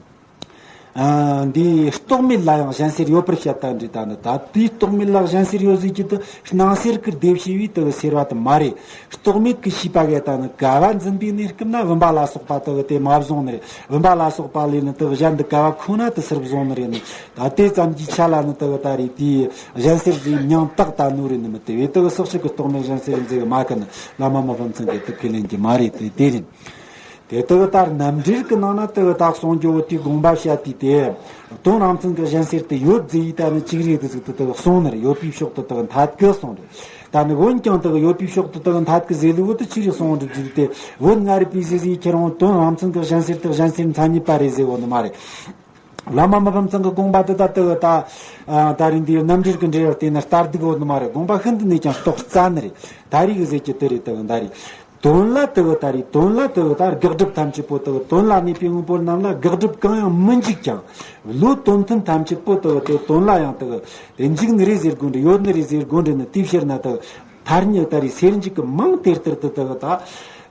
ཨ། འདི་རྟོག་མེད་ལ་ཡང་གཞན་སེལ་ཡོད་པར་བཤད་ད་འདྲི་ད་ནི། ད་དེའི་རྟོག་མེད་ལ་གཞན་སེལ་ཡོད་ཟེར་གྱི་དེ་སྣང་སེལ་གྱི་སྡེབ་བྱས་པའི་དེ་སེལ་བ་དེ་མ་རེད། རྟོག་མེད་ཀྱི་ཤེས་པ་གས་ད་ནི་ག་བ་འཛིན་པའི་གནས་སྐབས་ན་བུམ་པ་ལ་སོགས་པ་དེ་དེ་མ་བཟུང་ནི་རེད། བུམ་པ་ལ་སོགས་པ་ལས་ནི་དེ་གཞན་འདི་ག་བ་ཁོ་ན་དེ་སེལ་བཟུང་ནི་རེད། ནི་ད་དེ་ཙམ་གྱི་ཆ་ལ་ནི་དེ་ད་རེས་དེའི་གཞན་སེལ་ཟེར་མྱང་བཏགས་ད་ནོ་རེད། ནི་མི་དེ་བས་དེ་སོགས་ཤིག་གི་རྟོག་མེད་གཞན་སེལ་འཛིན་མ་གི་ནི་བླ་མ་མི་ཕམ་ཚང་གིས་དེ་ཁས་ལེན་གྱི་མ་རེད། དེ་དེ་རེད། དེ་ལྟ་བུ་ལྟར་རྣམ་འགྲེལ་གྱི་ནང་ན་ལྟ་བུ་དག་གསུང་རྒྱུ་བོ་དེའི་དགོངས་པ་བཤད་དུས་ཏེ། དོན་རང་མཚན་གྱི་གཞན་སེལ་དེ་ཡོད་ཟེར་ཡི་ད་ནི་ཅིག་རེད་དུ་ཟིག་ཏུ་ལྟ་བུ་གསུང་ནི་རེད། ཡོད་པའི་ཕྱོགས་དུ་ལྟ་བུ་འཐད་གི་གསུང་རེད། ད་ནི་འོན་ཀྱང་ལྟ་བུ་ཡོད་པའི་ཕྱོགས་དུ་ལྟ་བུ་འཐད་གི་ཟེར་ལུགས་བོ་དེ་ཅིག་རེད་གསུང་རེད་ཟིག་སྟེ། བོད་སྔ་རབས་པའི་ཟེར་ཟིག་ཁྱེད་རང་དོན་རང་མཚན་གྱི་གཞན་སེལ་དེ་གཞན་སེལ་མཚན་ཉིད་པ་རེད་ཟེར་བོ་ནི་མ་རེད། བླ་མ་མི་ཕམ་ཚང་གི་དགོངས་པ་དེ་ད་ལྟ་བུ་ད། ཨ། ད་རིང་འདིའི་རྣམ་འགྲེལ་གྱི་འགྲེལ་བར་བལྟས་ན་ལྟར་སྡུག་བོ་ནི་མ་རེད། དགོངས་པ་ཤིན་ཏུ་ནས་ཀྱང་རྟོགས་རྩ་ནི་རེད། ད་རེས་གི་ཟེར་གྱི་དེ་རེད། ལྟ་བུ་ད་རེས། དོན་ལ་ལྟ་བུ་ད་རེས། དོན་ལ་ལྟ་བུ་ད་དགག་སྒྲུབ་ཐམས་ཅད་པོ་ལྟ་བུ་དོན་ལ་གནས་པའི་དངོས་པོ་རྣམས་ལ་དགག་སྒྲུབ་གང་ཡང་མི་འཇུག་ཀྱང་། བློ་དོན་མཐུན་ཐམས་ཅད་པོ་ལྟ་བུ་དེ་དོན་ལ་ཡང་ལྟ་བུ་དེ་འཇུག་ནི་རེད་ཟེར་དགོས་འདྲ། ཡོད་ནི་རེད་ཟེར་དགོས་འདྲ། ནི་དེའི་ཕྱིར་ན་ལྟ་བུ་ཐ་སྙད་ད་རེས་སེལ་འཇུག་གི་མིང་དེ་ལྟར་དུ་ལྟ་བུ་ད་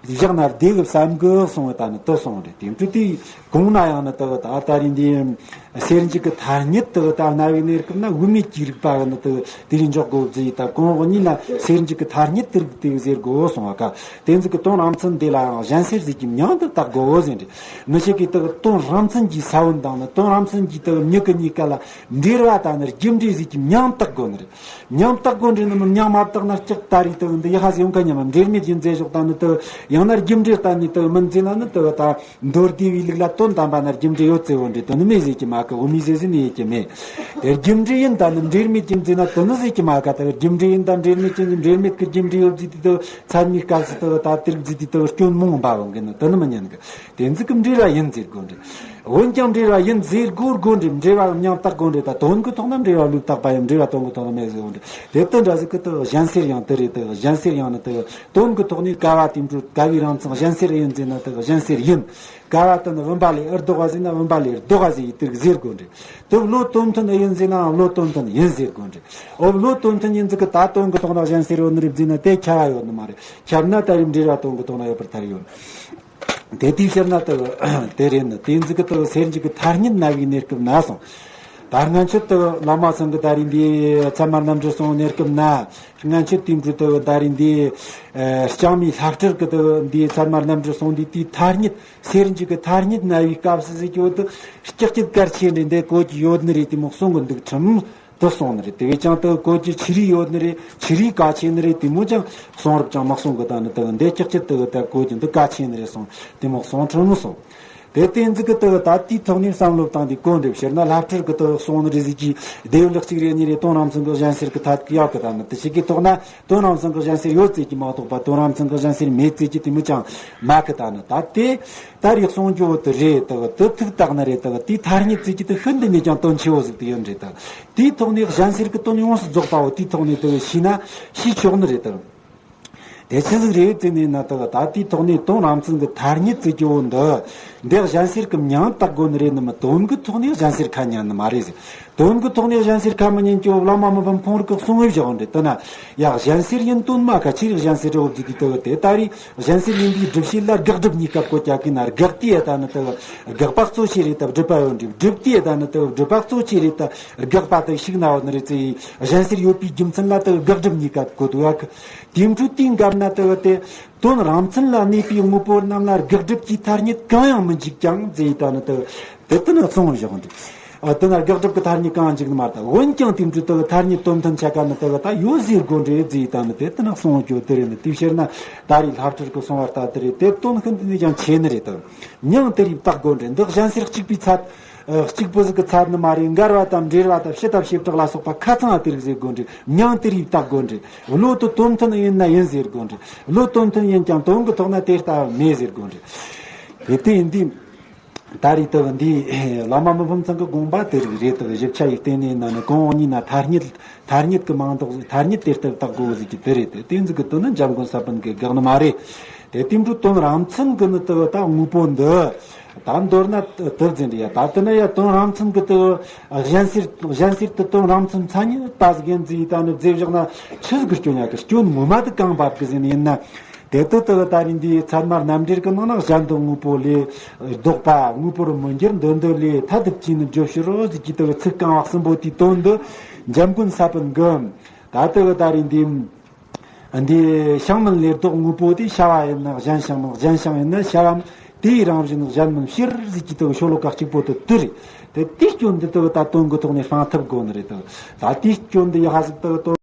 བཞག་ན་བདེ་གི་བསམ་གི་གསུང་བ་ད་ནི་དེ་གསུང་རེད། དེ་འཕྲོས་དེའི་གོང་ན་ཡང་ནི་ལྟ་བུ་ད་ད་རེས་འདི། སེལ་འཇུག་གི་ཐ་སྙད་དེ་ད་རྣ་བའི་གནས་སྐབས་ན་དབུ་མེད་ཀྱི་རིགས་པ་གི་ནི་དེ་དེ་རིགས་འཇོག་དགོས་ཟེར་ཡི་ད། གོང་འོག་གཉིས་ན་སེལ་འཇུག་གི་ཐ་སྙད་དེ་རིགས་དེ་ཟེར་དགོས་གསུང་བ་ཀ། དེ་ཚིག་གི་དོན་རང་མཚན་དེ་ལའང་གཞན་སེལ་ཟེར་གྱི་མྱིང་དེ་བཏགས་དགོས་ཟེར་རེད། མི་ཞིག་གིས་དེ་དོན་རང་མཚན་གྱི་ས་བོན་དང་ནི་དོན་རང་མཚན་གྱི་དེ་མྱུ་གུ་གཉིས་ཀ་ལ་འབྲེལ་བ་དང་ནི་རྒྱུ་འབྲས་ཟེར་གྱི་མྱིང་བཏགས་དགོས་ནི་རེད། མྱིང་བཏགས་དགོས་འདྲ་ནི་མི་མྱིང་མ་བཏགས་ན་ལྕགས་ད་རེས་དེ་འདི་ཡ་ཧ་ཟེར་ཡོང་ཁ་ཉམས་འབྲེལ་མེད་ཡིན་ཟེར་ཞོག་ད་ནི་དེ་ཡང་ན་རྒྱུ་འབྲས་ད་ནི་དེ་མིན་ཟེར་ན་ནི་དེ་ད། མདོ་སྡེ་བའི་ལུགས་ལ་དོན་དམ་པ་ན་རྒྱུ་འབྲས་ཡོད་ཚེ་བོ་འདྲེ་དོན་མེད་ཟེར་གྱི་མ་ཀ། བོ་མི་ཟེར་ཟིན་ཡོད་ཀྱི་མེད། དེ་རྒྱུ་འབྲས་ཡིན་ད་ནི་འབྲེལ་མེད་ཀྱི་འཛིན་ན་དོན་ནི་ཟེར་གྱི་མ་ཀ། དེ་རྒྱུ་འབྲས་ཡིན་ད་འབྲེལ་མེད་ཀྱི་འབྲེལ་མེད་ཀྱི་རྒྱུ་འབྲས་ཡོད་ཟེར་དུས་དེ་ཚད་མའི་སྐབས་སུ་དེ་ད་དེ་རིགས་ཟེར་དུས་དེ་སྐྱོན་མང་བ་བོ་འགན་ནི་དོན་ནི་མི་ཉན་གི། དེ་ཚིག་གི་འབྲེལ་བ་ཡིན་ཟེར་དགོས་འདྲེ། འོན་ཀྱང་འབྲེལ་བ་ཡིན་ཟེར་དགོས་དགོས་འདྲེ། འབྲེལ་བ་མྱིང་བཏགས་དགོས་འདྲེ། ད་དོན་གི་ཐོག་ན་འབྲེལ་བ་ལུགས་བཏགས་པ་ཡང་འབྲེལ་བ་དོན་གི་ཐོག་ན་མེད་ཟེར་བོ་འདྲེ། དེ་ལྟ་འདྲ་ཟིག་གི་དེ་གཞན་སེལ་ཡང་དེ་རེད། དེ་གཞན་སེལ་ཡང་ནི་དེ། དོན་གྱི་ཐོག་ནས་ཀ་བ་དེ་འཕྲོས་ཀ་བའི་རང་མཚན་གཞན་སེལ་ཡིན་ཟེར་ན་དེ་གཞན་སེལ་ཡིན། ཀ་བ་དེ་ནི་བུམ་པ་ལས་ཨེ་ལྡོག་པ་ཟེར་ན་བུམ་པ་ལས་ལྡོག་པ་ཟེར་ཡི་དེ་ཟེར་དགོས་འདྲེ། དེ་བློ་དོན་མཐུན་ཡིན་ཟེར་ན་བློ་དོན་མཐུན་ཡིན་ཟེར་དགོས་འདྲེ། འོ་བློ་དོན་མཐུན་ཡིན་ཟེར་གི་ད་དོན་གྱི་ཐོག་ན་གཞན་སེལ་ཡོད་ནི་རེད་ཟེར་ན་དེ་ཁྱབ་པ་ཡོད་ནི་མ་རེད། ཁྱབ་ན་ད་རེས་འབྲེལ་བ་དོན་གྱི་ཐོག་ན་ཡོད་པར་ཐལ་ཡོད། དེ་དེའི་ཕྱིར་ན་དེ་དེ་རེད་ནི་དེ་ཟིག་གི་དེ་སེལ་འཇུག་གི་ཐ་སྙད་རྣ་བའི་གནས་སྐབས་ན་སོང་། ད་སྔ་ཆད་དེ་བླ་མ་ཚང་གི་ད་རེས་འདི་ཚད་མ་རྣམ་འགྲེལ་གསུང་གནས་སྐབས་ན། སྔ་ཆད་དེ་འཕྲོས་དེ་ད་རེས་འདི་ལྕང་མའི་ལྷ་བྲིས་གི་དེ་འདི་ཚད་མ་རྣམ་འགྲེལ་གསུང་འདི་དེའི་ཐ་སྙད་སེལ་འཇུག་གི་ཐ་སྙད་རྣ་བའི་སྐབས་སུ་ཟིག་གི་འོ་དེ་ལྕགས་ཀྱི་གལ་ཆེན་རེད། འདི་གོ་གི་ཡོད་ནི་རེད། དེ་མོ་གསུང་གི་འདུག་ཁྲིམས། དུ་སོང་ནི་རེད། དེ་བས་ཀྱང་དུ་གོ་རྒྱུ་ཆི་རིགས་ཡོད་ནི་རེད། ཆི་རིགས་གལ་ཆེ་ནི་རེད། དེ་མོ་ཀྱང་གསུང་རབ་ཀྱང་མ་གསུང་གི། ད་ནི་དུ་འདི་ཀྱག་ཀྱི་དུ་ད་གོ་རྒྱུ་འདི་གལ་ཆེ་ནི་རེད་སོང་། དེ་མོ་གསུང་ཁྲིམས་མི་སོང་། དེ་བསྟན་འཛིན་གི་དུ་ད་དེའི་ཐོག་ནས་བསམ་བློ་བཏང་དུས་གོ་འདྲི་ཕྱིར་ན་ལྷ་སྤྲུལ་གི་དུ་གསུང་ནི་རེ་ཟིག་གིས་སྡེ་བ་ལེགས་གཅིག་རེ་གཉིས་རེ་དོན་རང་མཚན་གི་གཞན་སེལ་གི་ཐད་ཀྱི་ཡག་གི་ད་ནི་དུ་ཞིག་གི་ཐོག་ན་དོན་རང་མཚན་གི་གཞན་སེལ་ཡོད་ཙེ་གི་མ་གཏོགས་པ་དོན་རང་མཚན་གི་གཞན་སེལ་མེད་ཙེ་གི་དེ་མི་ཅང་མ་གི་ད་ནི་ད་དེ་ད་རེས་གསུང་རྒྱུ་བོ་དུ་རེད་དུ་དུ་ཐུག་བཏགས་ནི་རེད་དུ་དེའི་ཐ་སྙད་ཙེ་གི་དུ་ཤིན་ཏུ་ནས་ཀྱང་དོན་ཆེ་བོ་ཟིག་དུ་ཡོད་འདྲི་དུ་དེའི་ཐོག་ནས་གཞན་སེལ་གི་དོན་ཡོངས་སུ་རྫོགས་པ་བོ་དེའི་ཐོག་ནས་དུ་ཤེས་ན་ཤེས་ཆོག་ནི་རེད་དུ། དེ་ཆི་ཟིག་རེད་ཟེར་ནས་ན་དག་ད་ལྟའི་ཐོག་ནས་དོན་རང་མཚན་གྱི་ཐ་སྙད་ཟེར་རྒྱུ་བོ་འདི། འདི་གཞན་སེལ་གྱི་མྱིང་བཏགས་དགོས་ནི་རེད་ནི་མི་དོན་གྱི་ཐོག་ནས་གཞན་སེལ་ཁ་ཉན་ནི་མ་རེད་ཟེར། དོན་གྱི་ཐོག་ནས་གཞན་སེལ་ཁ་མི་ཉན་རྒྱུ་བླ་མ་མི་ཕམ་ཁོང་རིག་གི་གསུང་བའི་བཞག་འདྲི་དེ་ན། ཡ་གཞན་སེལ་ཡིན་དོན་མ་ཁ་ཆི་རིག་གཞན་སེལ་རེད་བོ་ཟིག་གི་དེ་བ་དེ་ད་རེས་གཞན་སེལ་ཡིན་པའི་སྒྲུབ་བྱེད་ལ་དགག་སྒྲུབ་གཉིས་སྐབས་བཀོད་ཀྱག་གི་ན་དགག་དེ་ཡ་ད་ནི་དེ་བ་དགག་པ་གཙོ་ཆེ་རེད་ད་སྒྲུབ་པ་ཡོད་འདྲི་སྒྲུབ་དེ་ཡ་ད་ནི་དེ་བ་སྒྲུབ་པ་གཙོ་ཆེ་རེད་ད་དགག་པ་དེ་ཤིག་ན་བ་ནི་རེད་ཟེར་གཞན་སེལ་ཡོད་པའི་རྒྱུ་མཚན་ལ་དེ་བ་དགག་སྒྲུབ་གཉིས་སྐབས་བཀོད་འདུག་ག་དེ་འཕྲོས་དེའི་འགབ་ན་དེ་བ་དེ་དོན་རང་མཚན་ལ་གནས་པའི་དངོས་པོ་རྣམས་ལ་དགག་སྒྲུབ་ཀྱི་ཐ་སྙད་གང་ཡང་མི་འཇིག་ཀྱང་ཟེར་ཡི་ད་ནི་དེ་དེ་ལྟ་ན་གསུང་བཞག་འདུག་ཨ་དེ་ན་དགག་སྒྲུབ་ཀྱི་ཐ་སྙད་གང་ཡང་འཇིག་ནི་མ་རེད་ད། འོན་ཀྱང་དེ་འཕྲོས་དེ་ཐ་སྙད་དོན་མཐུན་ཆ་ག་ནི་དེ་ད་ཡོད་ཟེར་དགོས་འདྲེ་ཟེར་ཡི་ད་ནི་དེ་ལྟ་ན་གསུང་རྒྱུ་དེ་རེད་ནི་དེ་ཕྱིར་ན་ད་རེས་ལྷ་སྤྲུལ་གྱི་གསུང་བ་ལྟ་དེ་རེད་དེ་དོན་ཤིན་ཏུ་ནས་ཀྱང་ཆེ་ནི་རེད་ད། མྱིང་དེ་རིགས་བཏགས་དགོས་འདྲེ་འདི་གཞན་སེལ་གཅིག་པའི་ཚད། ཨ་གཅིག་པུ་ཟིག་གི་ཚད་ནི་མ་རེད། འགལ་བ་དང་འབྲེལ་བ་དང་ཕྱི་དང་བྱེ་བྲག་ལ་སོགས་པ་ཁ་ཚང་བ་དེ་རིགས་ཟེར་དགོས་འདྲི། མྱིང་དེ་རིགས་བཏགས་དགོས་འདྲི། བློ་དེ་དོན་མཐུན་ཡིན་ན་ཡིན་ཟེར་དགོས་འདྲི། བློ་དོན་མཐུན་ཡིན་ཀྱང་དོན་གྱི་ཐོག་ན་དེ་ལྟ་བུ་མེད་ཟེར་དགོས་འདྲི། དེ་དེ་ཡིན་དུས་ད་རེས་དེ་འདི་བླ་མ་མི་ཕམ་ཚང་གི་དགོངས་པ་དེ་རིགས་རེད་དེ་བཞི་ཆ་ཡི་སྟེང་ནས་ན་ནི་གོང་འོག་གཉིས་ན་ཐ་སྙད་ཐ་སྙད་ཀྱི་མིང་འདོགས་ཐ་སྙད་དེ་ལྟ་བུ་བཏགས་དགོས་ཟེར་གྱི་དེ་རེད་དེ་དེ་ཟིག་གི་དོན་ནི་འཇམ་མགོན་ས་པཎ་གྱི་དགག་ནི་མ་རེད། དེ་དེ་འཕྲོས་དོན་རང་མཚན་གྱི་ནི་དེ་ད་དངོས་པོ་འདི། ད་མདོར་ན་དེ་ཟིན་རེད་ཡ། ད་དེ་ན་ཡ་དོན་རང་མཚན་གྱི་དེ་གཞན་སེལ་གཞན་སེལ་དུ་དོན་རང་མཚན་མཚན་ཉིད་ལྟ་ཟིག་ཡིན་ཟིག་ད་ནི་རྫས་བཞག་ན་ཆི་ཟིག་གི་སྐྱོན་ཡ་གི་སྐྱོན་ངོ་མ་དེ་གང་བབ་གི་ཟིན་ཡིན་ན། དེ་དུ་དེ་ད་རིང་འདིའི་ཚད་མ་རྣམ་འགྲེལ་གྱི་ནང་ན་གཞན་དོན་དངོས་པོ་ལས་ལྡོག་པ་དངོས་པོར་མི་འགྱུར་འདི་འདི་ལས་ཐ་དད་ཀྱིས་ནི་བརྗོད་ཕྱིར་རོ་ཟིག་གི་དེ་ཚིག་རྐང་བ་གསུམ་པོ་དེའི་དོན་འདི་འཇམ་མགོན་ས་པཎ་གྱིས་ད་དེ་ད་རིང་འདི། འདི་ཤིང་མིན་ལས་ལྡོག་དངོས་པོ་དེ་བྱ་བ་ཡིན་ན་གཞན་ཤིང་མིན། གཞན་ཤིང་ཡིན་ན་བྱ་བའམ་དེའི་རང་བཞིན་གཞན་མིན་ཕྱིར་ཟེར་གྱི་དེ་ཤོ་ལོ་ཀ་གཅིག་པོ་དེ་དེ་རེད། དེ་དེའི་སྐྱོན་འདི་དེ་ད་དོན་གྱི་ཐོག་ནས་སྤང་ཐུབ་དགོས་ནི་རེད་དོ། ད་དེའི་སྐྱོན་འདི་ཡ་ཧ་ཟིག་དེ་དོན།